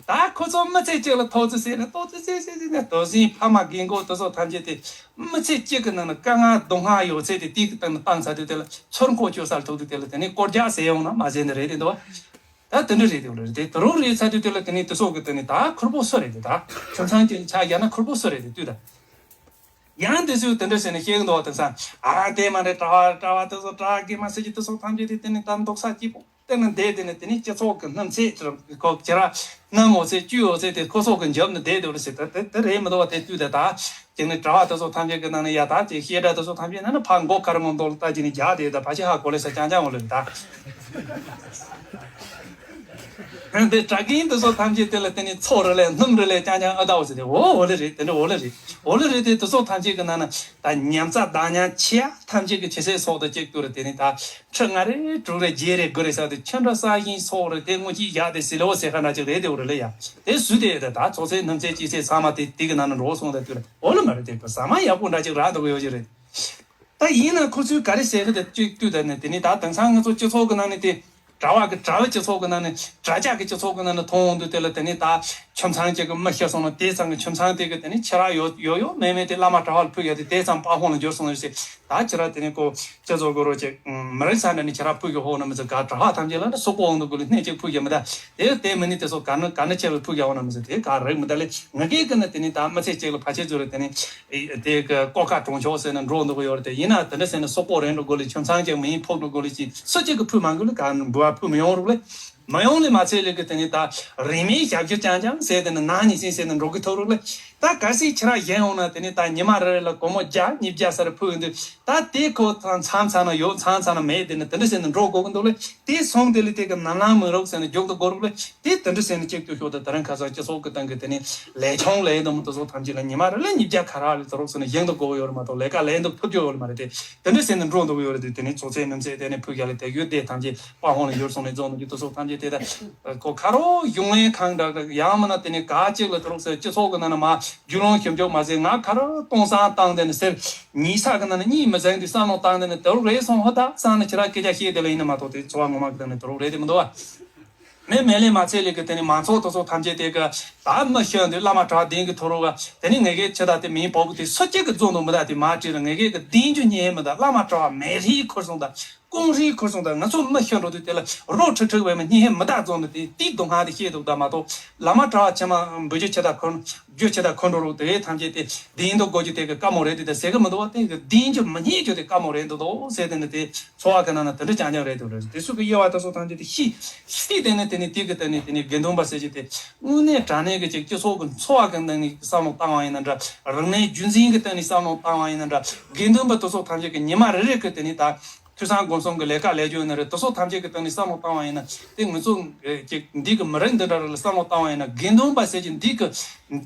ད་ཁོ་ཚོ་མི་ཚེ་གཅིག་ལ་ཐོག་བརྩེགས་ཟེར་ནས་ཐོག་བརྩེགས་ཟེར་ཟེར་ཟེར་ནས་དོ་སྲིད་ཕ་མ་རྒན་གོག་དེ་ཚོ་ཐམས་ཅད་དེ་མི་ཚེ་གཅིག་གི་ནང་ན་དཀའ་ངལ་སྡུག་བསྔལ་ཡོད་ཚད་དེ་དེའི་སྟེང་ནས་བཏང་ཚར་དུས་དེ་ལ་ཚུར་འཁོར་སྐྱོད་སར་ཐུག་དུས་དེ་ལ་དེ་ནས་སྐོར་རྒྱག་ཟེར་ཡོང་ན་མ་ཟེར་ནི་རེད་དེ་འདུག་བ། ད་དེ་འདྲ་རེད་དེ་འདྲ་རེད་དེ་དེ་རུ་རེད་ཚར་དུས་དེ་ལ་དེ་ནས་དེ་སོགས་ཀྱི་དེ་ནས་ད་ཁུར་པོ་སུ་རེད་དེ། ད་ཁྱིམ་ཚང་གི་ཆ་བཞག་ན་ཁུར་པོ་སུ་རེད་དེ་དུས་ད། ཡང་དེ་ཚོས་དེ་འདྲ་ཟེར་ནས་བཤད་གི་འདུག་བ། དེང་སང་ཨ་དེ་མ་རེད། གྲྭ་པ་གྲྭ་པ་དེ་ཚོ་གྲྭ་རྒན་མ་ཟེར་གྱི་དེ་ཚོ་ཐམས་ཅད་དེ་དེ་ནས་ད་མདོག་ས་སྐྱིད་པོ་དེ་ནས་བསྡད་དེ་ནས་དེ་ནས་སྤྱི་ཚོགས་ཀྱི་སྣུམ་ཚད་ཁོ་ཁྱེད་རང་སྣུམ་འོ་ཚད་བཅུད་འོ་ཚད་དེ་ཁོ་ཚོ་གི་འཇབ་ནས་བསྡད་འདུག་ལ་ཟེར། ད་དེ་དེ་རེད་མི་འདུག་བ། དེ་དུས་དེ་ད་ཅིག་ནས་གྲྭ་པ་དེ་ཚོ་ཐམས་ཅད་ཀྱི་ནང་ནས་ཡ་ད་ཅིག་བཤད་གྲྭ་དེ་ཚོ་ཐམས་ཅད་ནང་ནས་ཕར་མགོ་དཀར་མོ་མདོག་ལ་ལྟ་ཅིག་ནས་རྒྱག་དེ་ད་ཕ་ཆེ་ཧ་གོ་ལེ་ས་རྐྱང་རྐྱང་འོ་ལེ་ད། འདི་གྲྭ་རྒན་འདི་ཚོ་ཐམས་ཅད་དེ་ལ་དེ་ནས་ཚོགས་རེ་ལས་སྣུམ་རེ་ལས་རྐྱང་རྐྱང་ཨ་ད་འོ་ཟེར་ཏེ། འོ་འོ་ལེ་རེད། དེ་འདྲ་འོ་ལེ་རེད། འོ་ལེ་རེད་དེ་དེ་ཚོ་ཐམས་ཅད་ཀྱི་ནང་ན་ད་ཉམས་རྩ་དང་ཉམས་ཆེ་ཐམས་ཅད་ཀྱི་ཆེ་སའི་སོགས་དང་གཅིག་ཏུ་རེད། དེ་ནས་ད་ཁྲི་ལྔ་རེ་དྲུག་རེ་བརྒྱད་རེ་དགུ་རེ་ཟེར་ཏེ་ཁྱོད་འདྲ་ས་ཞིང་སོགས་རེད། དེ་དངོས་གཅིག་བཞག་དེ་ཟི་ལེ་འོ་ཟེར་ཁ་འདྲ་ཅིག་རེད་དེ་འོ་རེད་ལེ་ཡ། དེ་སུས་དེ་ད་ཚོགས་ཚད་སྣུམ་ཚད་ཅི་ཚད་ཚང་མ་དེ་དེ་གི་ནང་ན་འགྲོ་སོང་དེ་དུས་རེད། འོ་ལེ་མ་རེད་དེ་ཟ་མ་ཡག་པོ་འདྲ་ཅིག་རག་འདུག་ཡོད་ཀྱི་རེད། ད་ཡིན་ན་ཁོ་ཚོས་ག་རེ་ཟེར་གི་འདུག་དུས་དུས་ད་ནི་དེ་ནི་ད་དེང་སང་ང་ཚོ་སྤྱི་ཚོགས་ཀྱི་ནང་ནས་དེ་གྲྭ་པ་གི་གྲྭ་པའི་སྤྱི་ཚོགས་ཀྱི་ནང་ནས་གྲྭ་ཆགས་ཀྱི་སྤྱི་ཚོགས་ཀྱི་ནང་ནས་མཐོང་འོང་དུས་དེ་ལ་དེ་ནི་ད་ཁྱིམ་ཚང་གཅིག་གི་མི་ཤི་སོང་ན་དེ་ཚང་གི་ཁྱིམ་ཚང་དེ་གི་དེ་ནི་ཁྱེད་རང་ཡོད་ཡོད་ཡོད་མེད་མེད་དེ་བླ་མ་གྲྭ་པ་ལ་ཕུལ་ཡོད་དེ་དེ་ཚང་དཔའ་ཧོང་ལ་འགྱུར་སོང་ཡོད་ཟེར། ད་ཁྱེད་རང་དེ་ནི་ཁོ་སྤྱི་ཚོགས་ཀྱི་རོ་ཅིག་མི་རིགས་ས་འདྲ་ནི་ཁྱེད་རང་ཕུལ་གི་ཧོ་ན་མི་ཚོ་ག་གྲྭ་པ་ཐམས་ཅད་ལ་ནི་སོག་པོ་འོང་དུ་དགོས་ལ་སྣེ་གཅིག་ཕུལ་གི་མི་ད་དེ་དེ་མི་ནི་དེ་ཚོ་ག་ནི་ག་ནི་ཆེ་བའི་ཕུལ་གི་ཧོ་ན་མི་ཚོ་དེ་ག་རེད་མི་ད་ལས་ང་གིས་གི་ནི་དེ་ནི་ད་མི་ཚེ་གཅིག་ལ་ཕལ་ཆེར་ཚོ་རེད་དེ་ནི། དེ་གི་ཀོ་ཁ་གྲོང་ཆོག་ཟེར་ནས་འགྲོ་འདུག་ཡོད་རེད་དེ། ཡིན་ན་དེ་འདྲ་ཟེར་ནས་སོག་པོ་རེད་འགྲོ་དགོས་ལེ་ཁྱིམ་ཚང་ཅིག་མི་ཡིན་ཕོག་འགྲོ་དགོས་ལེ་ཅིག་སུ་གཅིག་གི་ཕུད་མ་དགོས་ལེ་ག་འབུལ་བ་ཕུད་མི་ཡོང་རུག་ལེ། མ་ཡོང་ལེ་མ་ཚད་ལེ་གི་དེ་ནི་ད་རིན་མེད་ཞབས་ཕྱི་རྐྱང་རྐྱང་ཟེར་དེ་ནི་ནང་ཉིན་སེང་ཟེར་ནས་འགྲོ་གི་ཐུག་རུག་ལེ། ད་གལ་སྲིད་ཁྱེད་རང་གཞན་ཡོང་ན་དེ་ནི་ད་ཉི་མ་རེ་རེ་ལ་སྒོར་མོ་བརྒྱ་ཉིས་བརྒྱ་ཟེར་ཕུད་ཡོང་དུས་ད་དེ་ཁོ་ཚང་མཚམས་མཚམས་ན་ཡོད་མཚམས་མཚམས་ན་མེད་དེ་ནི་དེ་འདྲ་ཟེར་ནས་འགྲོ་དགོས་གི་འདུག་ལེ། དེ་སོང་དེ་ལས་དེ་གི་ནམ་ལངས་མི་རོགས་ཟེར་ནས་རྒྱུག་ཏུ་འགོར་རོགས་ལས་དེ་དེ་འདྲ་ཟེར་ནས་གཅིག་ཏུ་ཤོག་ཏུ་དེ་རིང་ཁ་སང་སྤྱི་ཚོགས་ཀྱི་སྟེང་གི་དེ་ནས་ལས་ཆུང་ལས་འདུམ་དེ་ཚོ་ཐམས་ཅད་ལ་ཉི་མ་རེ་ལ་ཉིས་བརྒྱ་ག་ར་ལས་དེ་རོགས་ཟེར་ནས་བཞེངས་དུ་དགོས་ཡོད་རེད་མ་གཏོགས་ལས་ཀ་ལས་འདུག་ཐུབ་རྒྱུ་ཡོད་མ་རེད་དེ། དེ་འདྲ་ཟེར་ནས་འགྲོ་འདུག་ཡོད་རེད་དེ། དེ་ནས་ཚོགས་ཚད་སྣུམ་ཚད་དེ་ནས་ཕུག་རྒྱ་ལས་དེ་ཡོད་དེ་ཐམས་ཅད་དཔའ་ཧོང་ལ་ཡོར་སོང་ནས་རྫོང་ནང་གི་དེ་ཚོ་ཐམས་ཅད་དེ་ད་ཁོ་ཁ་རོག་གཞུང་ལས་ཁང་འདྲ་ཡང་མིན་ན་དེ་ནས་ག་གཅིག་ལ་དེ་རོགས་ཟེར་སྤྱི་ཚོགས་ཀྱི་ནང་ན་མ་རྒྱུས་ལོན་ཞིབ་འཇུག་མ་ཟེར་ང་ཁ་རོག་སྟོང་སང་བཏང་དེ་ནས་ཟེར། ཉིས་ས་གི་ནང་ནས་གཉིས་མི་ཟན་དུས་བསམ་བློ་བཏང་དེ་ནས་དེ་རུ་རེད་སོང་ཧོ་ད་སང་ནས་ཁྱེད་རང་སྐད་ཆ་བཤད་དེ་ལ་ཡིན་ན་མ་གཏོགས་དེ་འཚོ་བ་ངོ་མ་གི་སྟེང་ནས་དེ་རུ་རེད་དེ་མི་འདུག་བ། མེ་མེ་ལས་མ་ཚད་ལས་གི་དེ་ནས་མང་ཚོགས་དེ་ཚོ་ཐམས་ཅད་དེ་གི་ད་མི་ཤོད་དུས་བླ་མ་གྲྭ་བ་བདེན་གི་ཐོ་རུ་བ་དེ་ནས་ངེད་ཀའི་ཆེ་ད་དེ་མིན་པོ་གི་དེ་སུ་གཅིག་གི་རྫོང་དུ་མི་ད་དེ་མ་བྲིས་ར་ངེད་ཀའི་གི་བདེན་རྒྱུ་ཉེ་མི་ད་བླ་མ་གྲྭ་བ་མེ་རིའི་ཁུར་སོང་ད་ཀོང་རིའི་ཁུར་སོང་ད་ང་ཚོ་མི་ཤོད་འགྲོ་དུས་དེ་ལ་རོ་ཁྲི་ཁྲི་བས་མི་གཉིས་ཧེ་མི་ད་རྫོང་དུ་དེ་དེ་སྡུག་བསྔལ་དེ་ཤེས་འདུག་ད་མ་གཏོགས་བླ་མ་གྲྭ་བ་ཆེ་མ་འབུལ་རྒྱུ་ཆེ་ད་ཁུར། རྒྱུ་ཆེ་དང་ཁོ་འགྲོ་རུ་དེ་ཐམས་ཅད་དེ་དེ་ཡིན་དུ་དགོས་རྒྱུ་དེ་གི་དཀའ་མོ་རེད་དེ་དེ་ཟེར་གི་མི་འདུག་བ། དེ་གི་དེ་ཡིན་རྒྱུ་མི་རྙེད་རྒྱུ་དེ་དཀའ་མོ་རེད་འདུག་དོ་ཟེར་དེ་ནི་དེ་འཚོ་བ་གི་ནང་ན་དེ་འདྲ་རྐྱང་རྐྱང་རེད་འདུག་རེད། དེ་ཚོ་གི་དབྱེ་བ་དེ་ཚོ་ཐམས་ཅད་དེ་ཤི་ཤི་དེ་ནི་དེ་ནི་དེ་གི་དེ་ནི་དེ་ནི་དགེ་འདུན་པ་ཟེར་གྱི་དེ་དངོས་གནས་དྲང་གནས་གི་ཅིག་སྤྱི་ཚོགས་གི་འཚོ་བ་གི་ནང་ནས་བསམ་བློ་བཏང་བ་ཡིན་ན་འདྲ། རིག་གནས་རྒྱུན་འཛིན་གི་སྟེང་ནས་བསམ་བློ་བཏང་བ་ཡིན་ན་འདྲ། དགེ་འདུན་པ་དེ་ཚོ་ཐམས་ཅད་གི་ཉི་མ་རེ་རེ་གི་དེ་ནི་ད། ཐོས་བསམ་སྒོམ་གསུམ་གྱི་ལས་ཀ་ལས་རྒྱུ་ཡིན་ན་རེད། དེ་ཚོ་ཐམས་ཅད་ཀྱི་སྟེང་ནས་བསམ་བློ་བཏང་བ་ཡིན་ན་དེ་ང་ཚོ་ཅིག་འདི་གི་མི་རིགས་འདི་འདྲ་རེ་ལ་བསམ་བློ་བཏང་བ་ཡིན་ན་དགེ་འདུན་པ་ཟེར་གྱི་འདི་གི་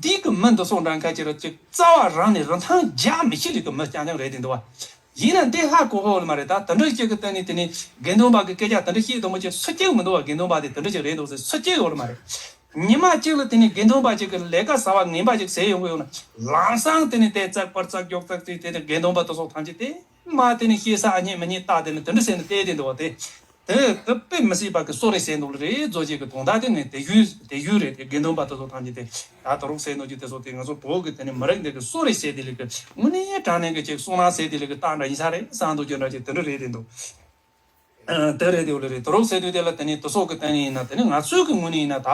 འདི་གི་མི་འདི་ཚོ་འདྲ་ཁ་ཅིག་ར་ཅིག་རྩ་བ་རང་ནས་རིན་ཐང་རྒྱག་མི་ཤེས་རིགས་ཀྱི་མི་རྐྱང་རྐྱང་རེད་དེ་འདུག་བ། ཡིན་ན་འདི་ཧ་གོ་ཧོ་ལ་མ་རེད། ད་དེ་འདྲ་ཅིག་གི་སྟེང་ནས་དེ་ནས་དགེ་འདུན་པ་གི་སྐད་ཆ་དེ་འདྲ་བཤད་དུ་མ་ཅིག་སུ་སྐྱེ་མི་འདུག་བ། དགེ་འདུན་པ་དེ་དེ་འདྲ་ཅིག་རེད་འདུག་ཟེར་སུ་སྐྱེ་ཡོད་ལ་མ་རེད། ཉི་མ་གཅིག་ལ་དེ་ནས་དགེ་འདུན་པ་ཅིག་གི་ལས་ཀ་ཟ་བ་ངན་པ་ཅིག་ཟེར་ཡོང་གི་ཡོད་ན་ལམ་སང་དེ་ནས་དེ་ཙག་པར་ཙག་མགྱོགས་ཙག་ཅིག་དེ་ནས་དགེ་འདུན་པ་དེ་ཚོ་ཐམས་ཅད་དེ། མ་དེ་ནི་ཤེས་ས་ཨ་མྱེས་མི་མྱེས་བལྟ་དེ་ནི་དེ་འདྲ་ཟེར་ནས་བལྟས་དེ་འདུག་བ་དེ། དེ་དེ་དཔེ་མི་སྲིད་པ་གི་གསོ་རེ་ཟེར་འདུག་ལ་རེད། རྫོགས་བྱེད་ཀྱི་དོན་དག་དེ་ནི་དེ་ཡུལ་དེ་ཡུལ་རེད། དེ་དགེ་འདུན་པ་དེ་ཚོ་ཐམས་ཅད་དེ་ད་དུ་རུག་ཟེར་འདུག་ཅི་དེ་ཚོ་དེ་ང་ཚོ་བོད་ཀྱི་དེ་ནི་མི་རིགས་འདི་གི་གསོ་རེ་ཟེར་དེ་ལས་ཀྱི་དངོས་གནས་དྲང་གནས་ཀྱི་ཅིག་གསུང་ནང་ཟེར་དེ་ལས་ཀྱི་རྟགས་འདྲ་ཡིན་ས་རེད་བསམ་འདུག་ཅི་འདྲ་ཅིག་དེ་འདྲ་རེད་དེ་འདུག་དེ་རེད་དེ་ཡོད་ལེ་རེད། དོ་རོགས་ཟེར་དུས་དེ་ལ་དེ་ནི་དུ་སོག་གི་སྟེང་ནས་ཡིན་ན་དེ་ནི་ང་ཚོའི་གི་ངོས་ནས་ཡིན་ན་ད་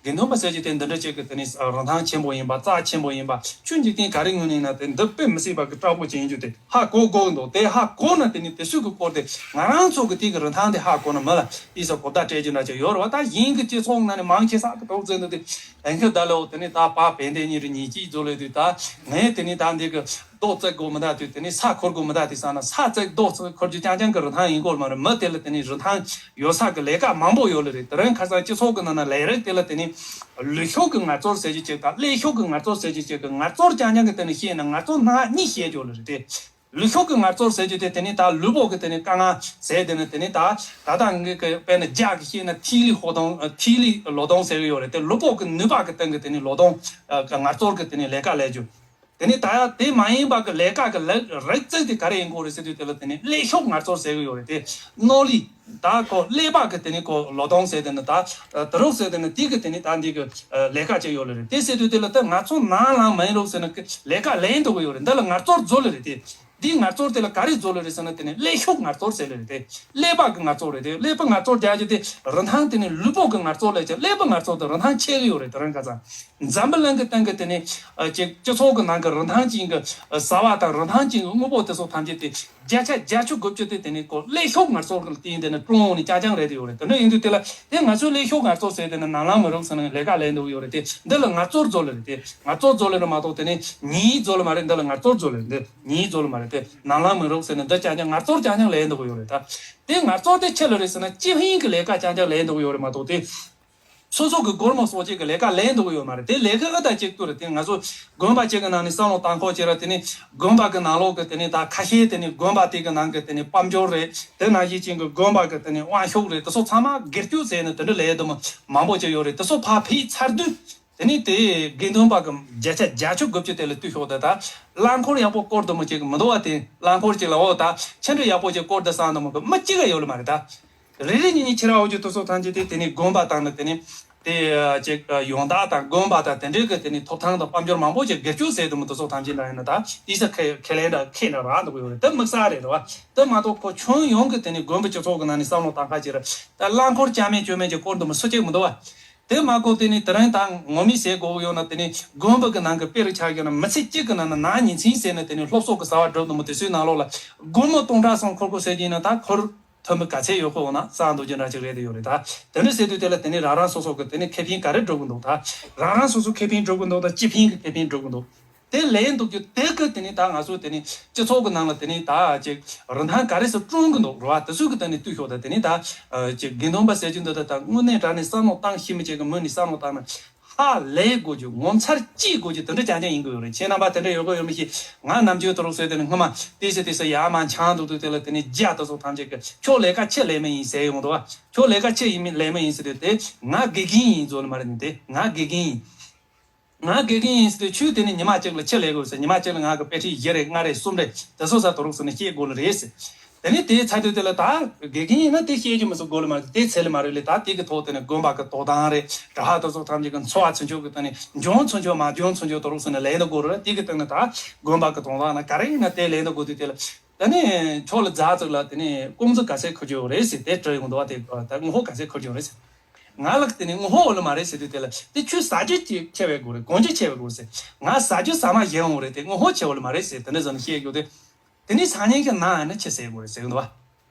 དགེ་འདུན་པ་ཟེར་གྱི་དེ་འདི་འདྲ་ཅིག་གི་དེ་ནི་རིན་ཐང་ཆེན་པོ་ཡིན་པ། རྩ་ཆེན་པོ་ཡིན་པ། ཆོས་འཇིག་རྟེན་ག་རེ་ངོས་ནས་ཡིན་ན་དེ་འདི་དཔེ་མི་སྲིད་པ་གི་དྲག་པོ་ཅན་ཡིན་རྒྱུ་དེ་ཧ་གོ་དགོས་འདུག་དེ་ཧ་གོ་ན་དེ་ནི་དེ་སུས་གི་སྐོར་དེ་ང་རང་ཚོ་གི་དེ་གི་རིན་ཐང་དེ་ཧ་གོ་ན་མི་ལ་དེ་ས་གོ་བརྡ་སྤྲད་རྒྱུ་འདྲ་ཅིག་ཡོད་རེད་བ། ད་གཞན་གི་སྤྱི་ཚོགས་ནང་ནས་མང་ཆེ་ས་གི་དོགས་ཟེར་འདུག་དེ། ཨེ་ཁི་ད་ལོ་དེ་ནི་ད་པ་བན་དེ་གཉིས་རུ་ཉིས་གཅིག་བཟོ་ལས་དུས་ད་ངས་དེ་ནི་ད་འདི་གི་རྡོ་བརྩེགས་དགོས་མི་ད་དུས་དེ་ནི་ས་འཁོར་དགོས་མི་ད་དུས་ས་ན་ས་བརྩེགས་རྡོ་བརྩེགས་འཁོར་རྒྱུ་རྐྱང་རྐྱང་གི་རིན་ཐང་ཡིན་སྐོར་མ་རེད། མི་དེ་ལ་དེ་ནི་རིན་ཐང་ཡོད་ས་གི་ལས་ཀ་མང་པོ་ཡོད་ལེ་རེད། དེ་རིང་ཁ་སང་སྤྱི་ཚོགས་གི་ནང་ན་ལས་རིགས་དེ་ལ་དེ་ནི་ལུས་ཤུགས་གི་ངལ་རྩོལ་ཟེར་རྒྱུ་ཅིག་དང་ཀླད་ཤུགས་གི་ངལ་རྩོལ་ཟེར་རྒྱུ་ཅིག་གི་ངལ་རྩོལ་རྐྱང་རྐྱང་གི་དེ་ནི་བཤད་ན་ངལ་རྩོལ་སྣ་གཉིས་བཤད་ཡོད་ལེ་རེད་དེ། ལུས་ཤུགས་ཀྱི་ངལ་རྩོལ་ཟེར་རྒྱུ་དེ་དེ་ནི་ད་ལུས་པོ་གི་དེ་ནི་དཀའ་ངལ་ཟེར་དེ་ནི་དེ་ནི་ད་ད་ལྟ་ངེད་ཀྱི་དཔེར་ན་རྒྱ་གི་བཤད་ན་ཐིག་ལེ་ཧོ་དོང་ཐིག་ལེ་ལོ་དོང་ཟེར་གི་ཡོད་རེད་དེ། ལུས་པོ་གི་ནུས་པ་གི་སྟེང་གི་དེ་ནི་ལོ་དོང་གི་ངལ་རྩོལ་གི་དེ་ནི་ལས་ཀ་ལས་རྒྱུ། དེ་ནི་ད་ཡ་དེ་མ་ཡིན་པ་གི་ལས་ཀ་གི་ལས་རིགས་བརྩེགས་དེ་ག་རེ་ཡིན་དགོས་རེད་ཟེར་དུས་དེ་ལ་དེ་ནི་ཀླད་ཤུགས་ངལ་རྩོལ་ཟེར་གི་ཡོད་རེད་དེ། རྣོ་ལི་ད་ཁོ་ཀླད་པ་གི་དེ་ནི་ཁོ་ལོ་དོང་ཟེར་དེ་ནི་ད་དུ་རུག་ཟེར་དེ་ནི་དེ་གི་དེ་ནི་ད་འདི་གི་ལས་ཀ་ཅིག་ཡོད་ལེ་རེད་དེ། ཟེར་དུས་དེ་ལ་ད་ང་ཚོ་ནང་ལང་མ་ཡིན་རུག་ཟེར་ན་ལས་ཀ་ལས་འདུག་གི་ཡོད་རེད། འདི་ལ་ངལ་རྩོལ་རྫོགས་ལེ་རེད་དེ། འདིའི་ངལ་རྩོལ་དེ་ལ་ག་རེ་རྫོགས་ལེ་རེད་ཟེར་ན་དེ་ནི་ཀླད་ཤུགས་ངལ་རྩོལ་ཟེར་ལེ་རེད་དེ། ཀླད་པ་གི་ངལ་རྩོལ་རེད་དེ། ཀླད་པ་ངལ་རྩོལ་རྒྱག་རྒྱུ་དེ་རིན་ཐང་དེ་ནི་ལུས་པོ་གི་ངལ་རྩོལ་ལས་ཀྱང་ཀླད་པ་ངལ་རྩོལ་དེ་རིན་ཐང་ཆེ་གི་ཡོད་རེད། དེ་རིང་ཁ་སང་འཛམ་བུ་གླིང་གི་སྟེང་གི་དེ་ནི་ཅིག་སྤྱི་ཚོགས་གི་ནང་གི་རིན་ཐང་ཅན་གི་བཟའ་བ་དང་རིན་ཐང་ཅན་གི་དངོས་པོ་དེ་ཚོ་ཐམས་ཅད་དེ་བརྒྱ་ཆ་བརྒྱད་ཅུ་དགུ་བཅུ་དེ་དེ་ནི་ཁོ་ཀླད་ཤུགས་ངལ་རྩོལ་གི་སྟེང་དེ་ནི་ཀྲུང་ནི་ཅག་ཅང་རེད་དེ་ཡོད་རེད། དེ་འདྲ་ཡིན་དུས་དེ་ལ་དེ་ང་ཚོའི་ཀླད་ཤུགས་ངལ་རྩོལ་ཟེར་དེ་ནི་ནང་ལང་མི་རུག་ཟེར་ན་ལས་ཀ་ལས་འདུག་ཡོད་རེད་དེ། འདི་ལ་ངལ་རྩོལ་རྫོགས་ལེ་རེད་དེ། ངལ་རྩོལ་རྫོགས་ལེ་རེད་མ་གཏོགས་དེ་ནི་ཉིན་རྫོགས་ལེ་མ་རེད། འདི་ལ་ངལ་རྩོལ་རྫོགས་ལེ་རེད་དེ། ཉིན་རྫོགས་ལེ་མ་རེད་དེ། ནང་ལང་མི་རུག་ཟེར་ན་འདི་ཅག་ཅང་ངལ་རྩོལ་ཅག་ཅང་ལས་འདུག་ཡོད་རེད་ད། དེ་ངལ་རྩོལ་དེ་ཆེ་ལེ་རེད་ཟེར་ན་སྤྱི་ཕན་གྱི་ལས་ཀ་ཅག་ཅང་ལས་འདུག་ཡོད་རེད་མ་གཏོགས་དེ། སོ་སོ་གི་སྒོར་མོ་གསོག་བྱེད་ཀྱི་ལས་ཀ་ལས་འདུག་ཡོད་མ་རེད་དེ། ལས་ཀ་ཨ་ད་གཅིག་ཏུ་རེད་དེ། ང་ཚོ་དགོན་པ་གཅིག་གི་ནང་ནས་བསམ་བློ་བཏང་ཁོག་ཅིག་ར་དེ་ནི་དགོན་པ་གི་ནང་ལོགས་གི་དེ་ནི་ད་ཁ་ཤས་དེ་ནི་དགོན་པ་དེ་གི་ནང་གི་དེ་ནི་དཔལ་འབྱོར་རེད། དེ་ནང་བཞིན་ཅན་གི་དགོན་པ་གི་དེ་ནི་དབང་ཤུགས་རེད། དེ་ཚོ་ཚང་མ་སྒེར་གཅོད་ཟེར་ནས་དེ་འདྲ་ལས་དུ་མ་མང་པོ་ཅིག་ཡོད་རེད། དེ་ཚོ་ཕར་ཕུད་ཚར་དུས་དེ་ནི་དེ་དགེ་འདུན་པ་གི་བརྒྱ་ཆ་བརྒྱད་ཅུ་དགུ་བཅུ་དེ་ལ་ལྟོས་ཤོག་དེ་ད་རླངས་འཁོར་ཡག་པོ་བསྐོར་དུ་མ་ཅིག་མི་འདུག་བ། དེ་རླངས་འཁོར་ཅིག་ལ་འོ་ད་ཆེ་འདྲ་ཡག་པོ་ཅིག་བསྐོར་དུ་སང་དུ་མ་གི་མི་གཅིག་ག་ཡོད་ལ་མ་རེད་ད། རེ་རེ་གཉིས་གཉིས་ཁྱེར་འོ་ཅིག་དེ་ཚོ་ཐམས་ཅད་དེ་དེ་ནི་དགོན་པ་དང་ནི་དེ་ནི་དེ་ཅིག་ཡོང་བདག་དང་དགོན་པ་དང་དེ་འདྲའི་གི་དེ་ནི་ཐོབ་ཐང་དང་དཔལ་འབྱོར་མང་པོ་ཅིག་སྒེར་གཅོད་ཟེར་དུ་མ་དེ་ཚོ་ཐམས་ཅད་འདྲ་ཡིན་ན་ད་དེ་ས་ཁེ་ཁེ་ལས་འདྲ་ཁེ་འདྲ་རག་འདུག་ཡོད་རེད། དེ་དམིགས་བསལ་རེད་རེད་བ། དེ་མ་གཏོགས་ཁོ་ཁྱོན་ཡོངས་ཀྱི་དེ་ནི་དགོན་པ་སྤྱི་ཚོགས་ཀྱི་ནང་ནས་བསམ་བློ་བཏང་ཁ་ཅིག་རེད། ད་རླངས་འཁོར་ཅང་མེད་ཅོ་མེད་ཀྱི་སྐོར་འདུག་མི་སུ་གཅིག་མི་འདུག་བ། དེ་མ་གོ་དེ་ནི་དེ་རིང་ད་ངོ་མི་ཟེར་དགོས་ཡོད་ན་དེ་ནི་དགོན་པ་གི་ནང་གི་དཔེ་རུ་ཆགས་ཡོད་ན་མི་ཚེ་གཅིག་གི་ནང་ན་ནང་ཉིན་མཚན་ཟེར་ནས་དེ་ནི་སློབ་གསོ་གི་ཟ་བ་སྒྲུབ་ནི་མོ་དེ་ཚོའི་ནང་ལོགས་ལ་སྒོར་མོ་སྟོང་ཕྲག་སོང་འཁོར་དགོས་ཟེར་གྱི་ཡིན་ན་ད་འཁོར་ཐོན་མི་ག་ཚད་ཡོད་ཁོ་འོ་ན་བསམ་འདུག་རྒྱུ་འདྲ་ཅིག་རེད་དེ་ཡོད་རེད་ད། དེ་འདྲ་ཟེར་དུས་དེ་ལ་དེ་ནི་རང་རང་སོ་སོ་གི་དེ་ནི་ཁེ་ཕན་ག་རེ་སྒྲུབ་གི་འདུག་ད་རང་རང་སོ་སོ་ཁེ་ཕན་སྒྲུབ་གི་འདུག་ད་སྤྱི་ཕན་གི་ཁེ་ཕན་སྒྲུབ་གི་འདུག་དེ་ལས་འདུག་རྒྱུ་དེ་གི་དེ་ནི་ད་ང་ཚོ་དེ་ནི་སྤྱི་ཚོགས་གི་ནང་ལ་དེ་ནི་ད་ཅིག་རིན་ཐང་ག་རེ་སུ་སྲུང་གི་འདུག་རེད་བ། དེ་ཚོ་གི་དེ་ནི་ལྟོས་ཤོག་ད་དེ་ནི་ད་ཅིག་དགེ་འདུན་པ་ཟེར་རྒྱུ་འདི་ད་ད་དངོས་གནས་དྲང་ནས་བསམ་བློ་བཏང་ཤེས་མི་ཅིག་གི་མུ་ནས་བསམ་བློ་བཏང་ན་ཧ་ལས་དགོས་རྒྱུ་ངོ་མཚར་སྐྱེ་དགོས་རྒྱུ་དེ་འདྲ་རྐྱང་རྐྱང་ཡིན་དགོས་ཡོད་རེད། ཁྱེད་རྣམ་པ་དེ་འདྲ་ཡོད་གི་ཡོད་མི་ཤེས། ང་ནམ་རྒྱུན་དུ་རོགས་ཟེར་དེ་ནི་སྔོན་མ་ཏི་སི་ཏི་སི་ཡར་མར་འཆང་འདུག་དུས་དེ་ལ་དེ་ནི་རྒྱ་དེ་ཚོ་ཐམས་ཅད་ཀྱི་ཁྱོད་ལས་ཀ་ཆེ་ལས་མི་ཡིན་ཟེར་ཡོང་འདུག་བ། ཁྱོད་ལས་ཀ་ཆེ་ཡིན་མི་ལས་མི་ཡིན་ཟེར་དུས་དེ་ང་དགེ་རྒན་ཡིན་ཟོ་ལ་མ་རེད་ནི་དེ་ང་དགེ་རྒན་ཡིན། ང་དགེ་རྒན་ཡིན་ཟེར་དུས་ཆུ་དེ་ནི་ཉི་མ་གཅིག་ལ་ཆེ་ལས་དགོས་ཟེར། ཉི་མ་གཅིག་ལ་ང་གི་དཔེ་ཁྲིད་བཞི་རེད་ལྔ་རེད་གསུམ་རེད་དེ་ཚོ་ས་དོ་རུག་ཟེར་ནས་བཤད་དགོས་ལ་རེད་ཟེར། དེ་ནི་དེའི་ཚ་དུས་དེ་ལ་ད་དགེ་རྒན་ཡིན་ན་དེ་བཤད་རྒྱུ་མི་སུ་དགོས་ལ་མ་རེད། དེ་ཚེ་ལ་མ་རེད་ལས་ད་དེ་གི་ཐོག་དེ་ནི་དགོན་པ་གི་དོ་དམ་རེད། གྲྭ་པ་དེ་ཚོ་ཐམས་ཅད་གི་འཚོ་བ་ཚུན་ཆོད་གི་དེ་ནི་འཇོན་ཚུན་ཆོད་མ་འཇོན་ཚུན་ཆོད་དོ་རུག་ཟེར་ནས་ལས་ད་དགོས་རེད། དེ་གི་སྟེང་ནས་ད་དགོན་པ་གི་དོ་དམ་ན་ག་རེ་ཡིན་ན་དེ་ལས་ད་དགོས་དུས་དེ་ལ་ད་ནི་ཁྱོད་ལ་ཛ་ཙིག་ལ་དེ་ནི་ཀོང་ཙི་ག་ཚད་ཁུར་རྒྱུ་རེད་ཟེར་དེ་དྲི་ཡོང་འདུག་བ། དེ་ད་ངོ་ཧོ་ག་ཚད་ཁུར་རྒྱུ་རེད་ཟེར། ང་ལགས་དེ་ནི་ངོ་ཧོ་འོ་ལ་མ་རེད་ཟེར་དུས་དེ་ལ་དེ་ཁྱོད་ཟ་རྒྱུ་ཅིག་ཆེ་བའི་དགོས་རེད། གོན་རྒྱུ་ཆེ་བའི་དགོས་རེད་ཟེར། ང་ཟ་རྒྱུ་ཟ་མ་ཡིན་འོ་རེད། དེ་ངོ་ཧོ་ཆེ་འོ་ལ་མ་རེད་ཟེར་དེ་འདྲ་ཟེར་ནས་བཤད་རྒྱུ་དེ། དེ་ནི་སང་ཉིན་གྱི་ནང་ན་ཆི་ཟེར་དགོས་རེད་ཟེར་གི་འདུག་བ།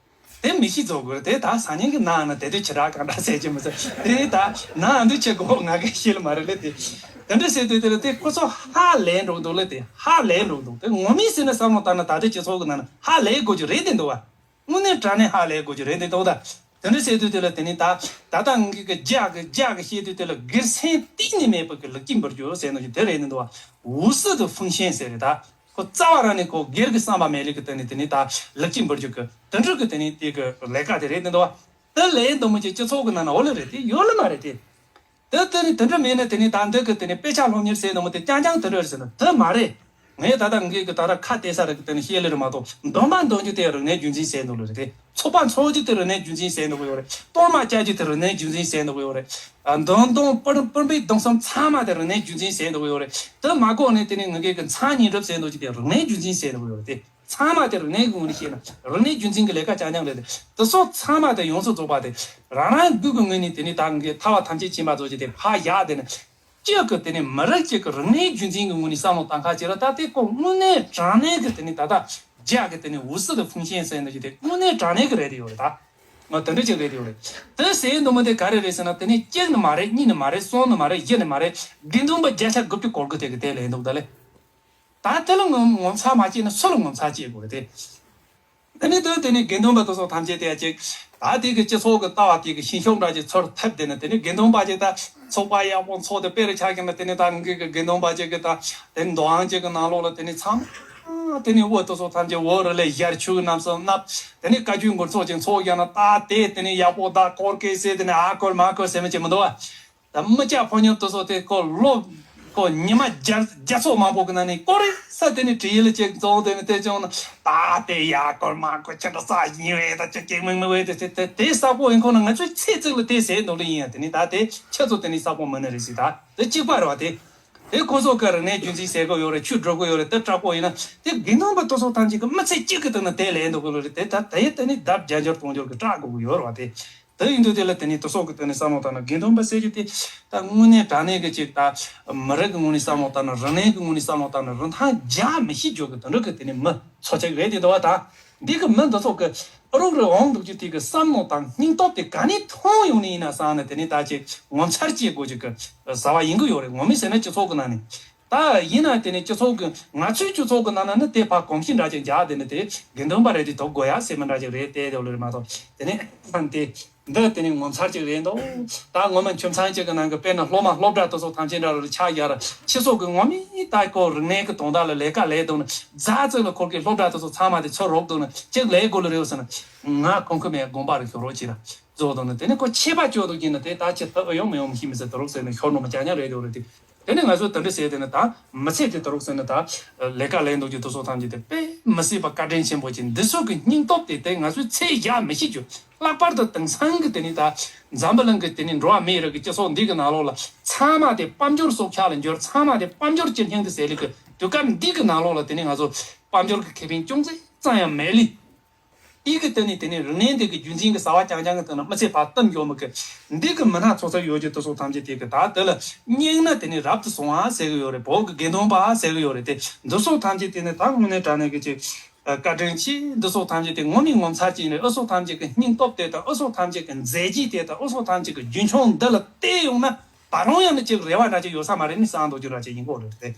དེ་མི་ཤི་རྫོགས་དགོས་རེད། དེ་ད་སང་ཉིན་གྱི་ནང་ན་དེ་དུས་ཁྱི་དྲག་གང་འདྲ་ཟེར་གྱི་མི་ཟེར། དེ་ད་ནང་དུ་ཆི་གོ་ང་གི་ཤི་ལ་མ་རེད་ལེ་དེ། དེ་འདྲ་ཟེར་དུས་དེ་ལ་དེ་ཁོ་ཚོ་ཧ་ལས་འགྲོ་འདུག་ལེ་དེ་ཧ་ལས་འགྲོ་འདུག་དེ་ངོ་མི་ཟེར་ན་བསམ་བློ་བཏང་ན་ད་ལྟའི་སྤྱི་ཚོགས་ཀྱི་ནང་ན་ཧ་ལས་དགོས་རྒྱུ་རེད་དེ་འདུག་བ། དངོས་གནས་དྲང་གནས་ཧ་ལས་དགོས་རྒྱུ་རེད་འདི་ལྟ་བུ་ད། དེ་འདྲ་བྱས་དུས་དེ་ལ་དེ་ནི་ད་ད་ལྟ་ངེད་ཀྱི་རྒྱ་གི་རྒྱ་གི་བཤད་དུས་དེ་ལ་སྒེར་སེམས་གཏིང་ནས་མེད་པ་གི་ལེགས་སྐྱེས་འབུལ་རྒྱུ་ཟེར་ནོ་ཞིག་དེ་རེད་འདི་འདུག་བ། འུ་སུ་དུ་ཕུང་ཤེས་ཟེར་རེད་ད། ཁོ་རྩ་བ་རང་ནས་ཁོ་སྒེར་གྱི་བསམ་པ་མེད་ལེ་གི་དེ་ནི་དེ་ནི་ད་ལེགས་སྐྱེས་འབུལ་རྒྱུ་གི་དེ་འདྲ་གི་དེ་ནི་དེ་གི་ལས་ཀ་དེ་རེད་འདི་འདུག་བ། དེ་ལས་འདི་མོ་ཅིག་སྤྱི་ཚོགས་ཀྱི་ནང་ན་འོ་ལེ་རེད་དེ་ཡོད་ལེ་མ་རེད་དེ། དེ་དེ་ནི་དེ་འདྲ་མེད་ན་དེ་ནི་ད་འདི་གི་དེ་ནི་དཔེ་ཆ་སློབ་གཉེར་ཟེར་ནོ་མོ་དེ་རྐྱང་རྐྱང་དེ་འདྲ་རེད་ཟེར་ན་དེ་མ་རེད། ངས་ད་ལྟ་ངེད་ཀྱི་ད་ལྟ་ཁ་གཏད་ས་རེད་གི་དེ་ནི་བཤད་ལེ་རེད་མ་གཏོགས་འདོན་པ་འདོན་རྒྱུ་དེ་རིག་གནས་རྒྱུན་འཛིན་ཟེར་ནོ་ལེ་རེད་དེ། ཚོགས་པ་འཚོགས་རྒྱུ་དེ་རིག་གནས་རྒྱུན་འཛིན་ཟེར་ནོ་གི་ཡོད་རེད། གཏོར་མ་བཅའ་རྒྱུ་དེ་རིག་གནས་རྒྱུན་འཛིན་ཟེར་ནོ་གི་ཡོད་རེད། ཨ་འདོན་སྟོན་པུར་པུར་པའི་སྡོམ་གསུམ་ཚང་མ་དེ་རིག་གནས་རྒྱུན་འཛིན་ཟེར་ནོ་གི་ཡོད་རེད། དེ་མ་གོ་ནས་དེ་ནི་ངེད་ཀྱི་མཚན་ཉིན་གྲུབ་ཟེར་ནོ་ཅིག་དེ་རིག་གནས་རྒྱུན་འཛིན་ཟེར་ནོ་གི་ཡོད་རེད་དེ། ཚང་མ་དེ་རིག་གནས་ཀྱི་ངོས་ནས་བཤད་ན་རིག་གནས་རྒྱུན་འཛིན་གྱི་ལས་ཀ་རྐྱང་རྐྱང་རེད་དེ། དེ་སོགས་ཚང་མ་དེ་ཡོངས་སུ་རྫོགས་པ་དེ་རང་རང་སྒོས་ཀྱི་ངོས་ནས་དེ་ནི་ད་ངས་ཐར་བ་ཐམས་ཅད་མཁྱེན་པ་ཚོ་ཅིག་དེ་ཕར་བཞག་དེ་ནི་གཅིག་གི་དེ་ནི་མི་རིགས་གཅིག་གི་རིག་གནས་རྒྱུན་འཛིན་གྱི་ངོས་ནས་བསམ་བློ་བཏང་ཁ་ཅིག་ལ་ད་དེ་ཁོ་དངོས་གནས་དྲང་གནས་ཀྱི་དེ་ནི་ད་ལྟ་རྒྱ་གི་དེ་ནི་五四的风险ཟེར་འདུག་ཅིག་དེ་དངོས་གནས་དྲང་གནས་ཀྱི་རེད་དེ་ཡོད་རེད་ད། ང་དེ་འདྲ་ཅིག་རེད་དེ་ཡོད་རེད། དེ་ཟེར་འདུག་མི་དེ་ག་རེ་རེད་ཟེར་ན་དེ་ནི་གཅིག་ནི་མ་རེད། གཉིས་ནི་མ་རེད། གསུམ་ནི་མ་རེད། བཞི་ནི་མ་རེད། དགེ་འདུན་པ་བརྒྱ་ཆ་དགུ་བཅུ་གོ་དགུ་དེ་གི་དེ་ལས་འདུག་ད་ལེ། ད་དེ་ལ་ངོ་ངོ་མཚར་མ་སྐྱེས་ན་སུ་ལ་ངོ་མཚར་སྐྱེ་དགོས་རེད་དེ། དེ་ནས་དེ་དེ་ནས་དགེ་འདུན་པ་དེ་ཚོ་ཐམས་ཅད་དེ་ཅིག་ད་དེ་གི་སྤྱི་ཚོགས་ཀྱི་ལྟ་བ་དེ་གི་ཤིང་ཤོག་འདྲ་ཅིག་ཚུར་ཐེབས་དེ་ནས་དེ་ནས་དགེ་འདུན་པ་ཅིག་ད་ཚོགས་པ་ཡག་པོ་ཚོགས་ཏེ་དཔེ་རུ་ཆགས་ཀྱི་ན་དེ་ནས་ད་ངེད་ཀྱི་དགེ་འདུན་པ་ཅིག་གི་ད་དེ་འདོད་དབང་ཅིག་གི་ནང་ལོགས་ལ་དེ་ནས་ཚང་མ་དེ་ནས་འོ་དེ་ཚོ་ཐམས་ཅད་འོ་རི་ལས་ཡར་ཆུ་གི་རྣམ་གསུམ་གནབ། དེ་ནས་བཀའ་བརྒྱུད་མགུར་ཚོགས་ཅིག་ཚོགས་ཀྱང་ན་ད་དེ་དེ་ནས་ཡག་པོ་ད་སྐོར་སྐད་ཟེར་དེ་ནས་ཨ་སྐོར་མ་སྐོར་ཟེར་མི་ཅིག་མི་འདུག་བ། ད་མི་སྐྱ་ཕོ་ཉ་དེ་ཚོ་དེ་ཁོ་ལོ་ཁོ་ཉི་མ་བརྒྱ་བརྒྱ་ཚོ་མང་པོ་གི་ནང་ནས་ཀོ་རེ་ས་དེ་ནས་བྲིས་ཡིག་ལ་ཅིག་བཙོང་དེ་ནས་དེ་བྱུང་ན་ད་དེ་ཡ་ཀོར་མ་ཀོར་ཅི་འདྲ་ས་ཡིན་བས་ད་ཅི་ཅིག་མིག་མིག་བས་དེ་དེ་དེ་ས་པོ་ཡིན་ཁོ་ན་ང་ཚོས་ཚེ་གཅིག་ལ་དེ་ཟེར་འདུག་ལེ་ཡིན་ཡ། དེ་ནས་ད་དེ་ཁྱེད་ཚོ་དེ་ནས་ས་པོ་མི་ནི་རེད་ཟེར། ད་དེ་གཅིག་པ་རེད་བ། དེ་དེ་ཁོ་ཚོ་ག་རེ་ནས་རྒྱུན་འཛིན་ཟེར་གོ་ཡོད་རེད། ཆུ་འགྲོ་གོ་ཡོད་རེད། དེ་དྲག་པོ་ཡིན་ན་དེ་དགེ་འདུན་པ་དེ་ཚོ་ཐམས་ཅད་ཀྱི་མི་ཚེ་གཅིག་གི་སྟེང་ན་དེ་ལས་འདུག་གོ་ལོ་རེད། དེ་ད་དེ་དེ་ནས་ལྡབ་བརྒྱ་འགྱུར་དུང་འགྱུར་གི་དྲག་དགོས་གི་ཡོད་རེད་བ། དེ། དེ་ཡིན་དུས་དེ་ལ་དེ་ནས་དེ་སོགས་ཀྱི་དེ་ནས་བསམ་བློ་བཏང་ན་དགེ་འདུན་པ་ཟེར་རྒྱུ་དེ་ད་དངོས་གནས་དྲང་གནས་ཀྱི་ཅིག་ད་མི་རིགས་ཀྱི་ངོས་ནས་བསམ་བློ་བཏང་ན་རིག་གནས་ཀྱི་ངོས་ནས་བསམ་བློ་བཏང་ན་རིན་ཐང་རྒྱག་མི་ཤེས་རྒྱུ་གི་དེ་འདྲ་གི་དེ་ནས་མི་ཚོ་ཆགས་རེད་དེ་འདུག་བ། ད་འདི་གི་མི་འདི་ཚོ་གི་རོགས་རེ་འོང་འདུག་རྒྱུ་དེ་གི་བསམ་བློ་དང་སྙིང་སྟོབས་དེ་ག་ནས་ཐོན་ཡོང་ནི་ཡིན་ན་བསམ་ན་དེ་ནས་ད་ཅིག་ངོ་མཚར་སྐྱེ་དགོས་ཀྱི་གི་བཟའ་བ་ཡིན་གི་ཡོད་རེད། ངོ་མ་ཟེར་ན་སྤྱི་ཚོགས་ཀྱི་ནང་ནས། ད་ཡིན་ན་དེ་ནི་སྤྱི་ཚོགས་ཀྱི་ང་ཚོའི་སྤྱི་ཚོགས་ཀྱི་ནང་ན་ནི་དེ་ཕར་གོམས་གཤིས་འདྲ་ཅིག་འཇགས། དེ་ནི་དེ་དགེ་འདུན་པ་རེད་དེ་དོགས་དགོས་ཡ་ཟེར་མི་འདྲ་ཅིག་རེད་དེ་དེ་ལོ་རེད་མ་གཏོགས། དེ་ནི་དེ་འདི་དེ་ནི་ངོ་མཚར་ཅིག་རེད་འདུག་ད་ངོ་མ་ཁྱིམ་ཚང་གཅིག་གི་ནང་གི་དཔེར་ན་སློབ་མ་སློབ་གྲྭ་དེ་ཚོ་ཐམས་ཅད་འདྲ་རུ་ཆགས་ཡ་ར་ཕྱི་སོག་གི་ངོ་མི་ད་ཁོ་རིག་གནས་ཀྱི་དོན་དག་ལ་ལས་ཀ་ལས་འདུག་ན་རྫ་ཙིག་ལ་ཁོར་གི་སློབ་གྲྭ་དེ་ཚོ་ཚང་མ་དེ་ཚུར་རོགས་འདུག་ན་གཅིག་ལས་དགོས་ལ་རེད་ཟེར་ན། ང་ཁོང་ཁོ་མེད་དགོངས་པ་རེ་ཞོ་རོགས་ཅིག་ར་བཟོ་འདུག་ན་དེ་ནི་ཁོ་ཆད་པ་གཅོད་འདུག་གིན་ན་དེ་ད་ཆད་ཐབས་ཡོང་མི་ཡོང་མི་ཤེས་མི་ཟེར་དེ་རོགས་ཟེར་ན་ཤོར་ནོ་མ་ཅག་ཉག་རེད་དེ་རེད་དེ། དེ་ནས་ང་ཚོས་དེ་འདྲ་བྱས་དེ་ནི་ད་མི་ཚེ་དེ་དུ་རུག་ཟེར་ནི་ད་ལས་ཀ་ལས་འདུག་རྒྱུ་དེ་ཚོ་ཐམས་ཅད་དེ་དཔེ་མི་སྲིད་པ་བཀའ་དྲིན་ཆེན་པོ་ཅིག་འདི་ཚོ་གི་སྙིང་སྟོབས་དེ་དེ་ང་ཚོས་ཚད་བཞག་མི་ཤེས་རྒྱུ། ལྷག་པར་དུ་དེང་སང་གི་དེ་ནི་ད་འཛམ་བུ་གླིང་གི་དེ་ནི་འགྲོ་བ་མིའི་རིགས་ཀྱི་སྤྱི་ཚོགས་འདི་གི་ནང་ལོགས་ལ་ཚང་མ་དེ་དཔལ་འབྱོར་སྲོག་ཆགས་ལ་འགྱུར། ཚང་མ་དེ་དཔལ་འབྱོར་གྱི་སྙིང་དུ་ཟད་ལི་གི་དུས་སྐབས་འདི་གི་ནང་ལོགས་ལ་དེ་ནི་ང་ཚོ་དཔལ་འབྱོར་གྱི་ཁེ་ཕན་ཅུང་ཟད་ཙམ་ཡང་མེད་ལི། དེ་གི་སྟེང་ནས་དེ་ནས་རིག་གནས་དེ་གི་རྒྱུན་འཛིན་གྱི་བྱ་བ་རྐྱང་རྐྱང་གི་སྟེང་ན་མི་ཚེ་ཕར་བཏབ་འཇོག་མི་གི་འདི་གི་མི་སྣ་ཚོགས་ཚོད་ཡོད་རྒྱུ་དེ་ཚོ་ཐམས་ཅད་དེ་གི་ད་དེ་ལ་སྙིང་ན་དེ་ནས་རབ་ཏུ་བྱུང་བ་ཟེར་གི་ཡོད་རེད། བོད་ཀྱི་དགེ་འདུན་པ་ཟེར་གི་ཡོད་རེད། དེ་འདི་ཚོ་ཐམས་ཅད་དེ་ནས་ད་དངོས་གནས་དྲང་གནས་ཀྱི་ཅིག་བཀའ་དྲིན་ཆེ། འདི་ཚོ་ཐམས་ཅད་དེ་ངོ་མི་ངོ་མཚར་ཅིག་རེད། ཨུ་ཚོ་ཐམས་ཅད་ཀྱི་སྙིང་སྟོབས་དེ་དང་ཨུ་ཚོ་ཐམས་ཅད་ཀྱི་མཛད་རྗེས་དེ་དང་ཨུ་ཚོ་ཐམས་ཅད་ཀྱི་རྒྱུན་འཁྱོངས་འདི་ལ་བལྟས་ཡོང་ན་ད་རུང་ཡང་ནི་ཅིག་རེ་བ་འདྲ་ཅིག་ཡོད་ས་མ་རེད་ནི་བསམ་འདུག་རྒྱུ་འདྲ་ཅིག་ཡིན་གོ་རེད་དེ།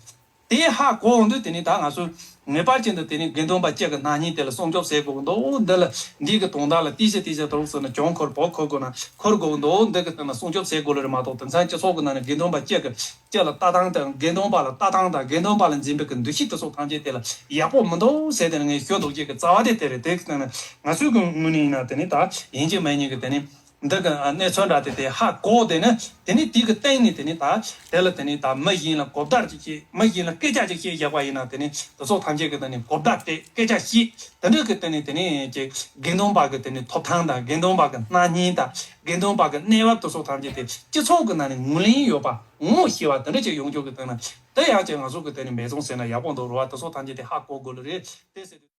དེ་ཧ་གོ་འོང་དུས་དེ་ནི་ད་ང་ཚོས་ངེས་པར་ཅན་དུ་དེ་ནི་དགེ་འདུན་པ་གཅིག་གི་སྣང་བརྙན་དེ་ལ་སྲུང་སྐྱོབ་བྱེད་དགོས་ཀྱི་འདུག་འདི་ལ་འདི་གི་དོན་དག་ལ་ཏི་ཤ་ཏི་ཤ་དུ་རུག་སོང་ན་གྱོང་འཁོར་བོ་འཁོར་དགོས་ན་འཁོར་དགོས་ཀྱི་འདུག་འདི་གི་སྟེང་ན་སྲུང་སྐྱོབ་བྱེད་དགོས་ལེ་རེད་མ་གཏོགས་དེང་སང་སྤྱི་ཚོགས་ཀྱི་ནང་ནས་དགེ་འདུན་པ་གཅིག་གི་གཅིག་ལ་ལྟ་སྟངས་དང་དགེ་འདུན་པ་ལ་ལྟ་སྟངས་དང་དགེ་འདུན་པ་ལ་འཛིན་པའི་གི་འདུ་ཤེས་དེ་ཚོ་ཐམས་ཅད་དེ་ལ་ཡག་པོ་མི་འདུག་ཟེར་དེ་ནི་ངས་ཞུ་འདུག་ཅིག་གི་རྩ་བ་དེ་དེ་རེད། དེ་གི་སྟེང་ན་ང་ཚོའི་གི་ངོས་ནས་ཡིན་ན་དེ་ནི་ད་ཡིན་གཅིག་མིན་གཉིས་གི་དེ་ནི། འདི་གི་གནས་ཚུལ་འདྲ་དེ་དེ་ཧ་གོ་དེ་ནི་དེ་ནི་དེ་གི་སྟེང་ནས་དེ་ནི་ད་དེ་ལ་དེ་ནི་ད་མི་གཞན་ལ་གོ་བརྡ་ཅིག་བྱེད། མི་གཞན་ལ་སྐད་ཆ་ཅིག་བཤད་བཞག་པ་ཡིན་ན་དེ་ནི་དེ་ཚོ་ཐམས་ཅད་ཀྱི་དེ་ནི་གོ་བརྡ་སྤྲད། སྐད་ཆ་བཤད། དེ་འདྲ་གི་དེ་ནི་དེ་ནི་ཅིག་དགེ་འདུན་པ་གི་དེ་ནི་ཐོབ་ཐང་དང་དགེ་འདུན་པ་གི་སྣང་བརྙན་དང་དགེ་འདུན་པ་གི་གནས་བབ་དེ་ཚོ་ཐམས་ཅད་དེ་སྤྱི་ཚོགས་ཀྱི་ནང་ནས་ངོས་ལེན་ཡོད་པ་ངོ་ཤེས་པ་དེ་འདྲ་ཅིག་ཡོང་རྒྱུ་གི་དེ་ནི་དེ་ཡང་ཅིག་ང་ཚོ་གི་དེ་ནི་འབད་བརྩོན་བྱས་ན་ཡག་པོ་འདུག་རེད་བ། དེ་ཚོ་ཐམས་ཅད་དེ་ཧ་གོ་དགོས་ལེ་རེད་དེ་ཟེར།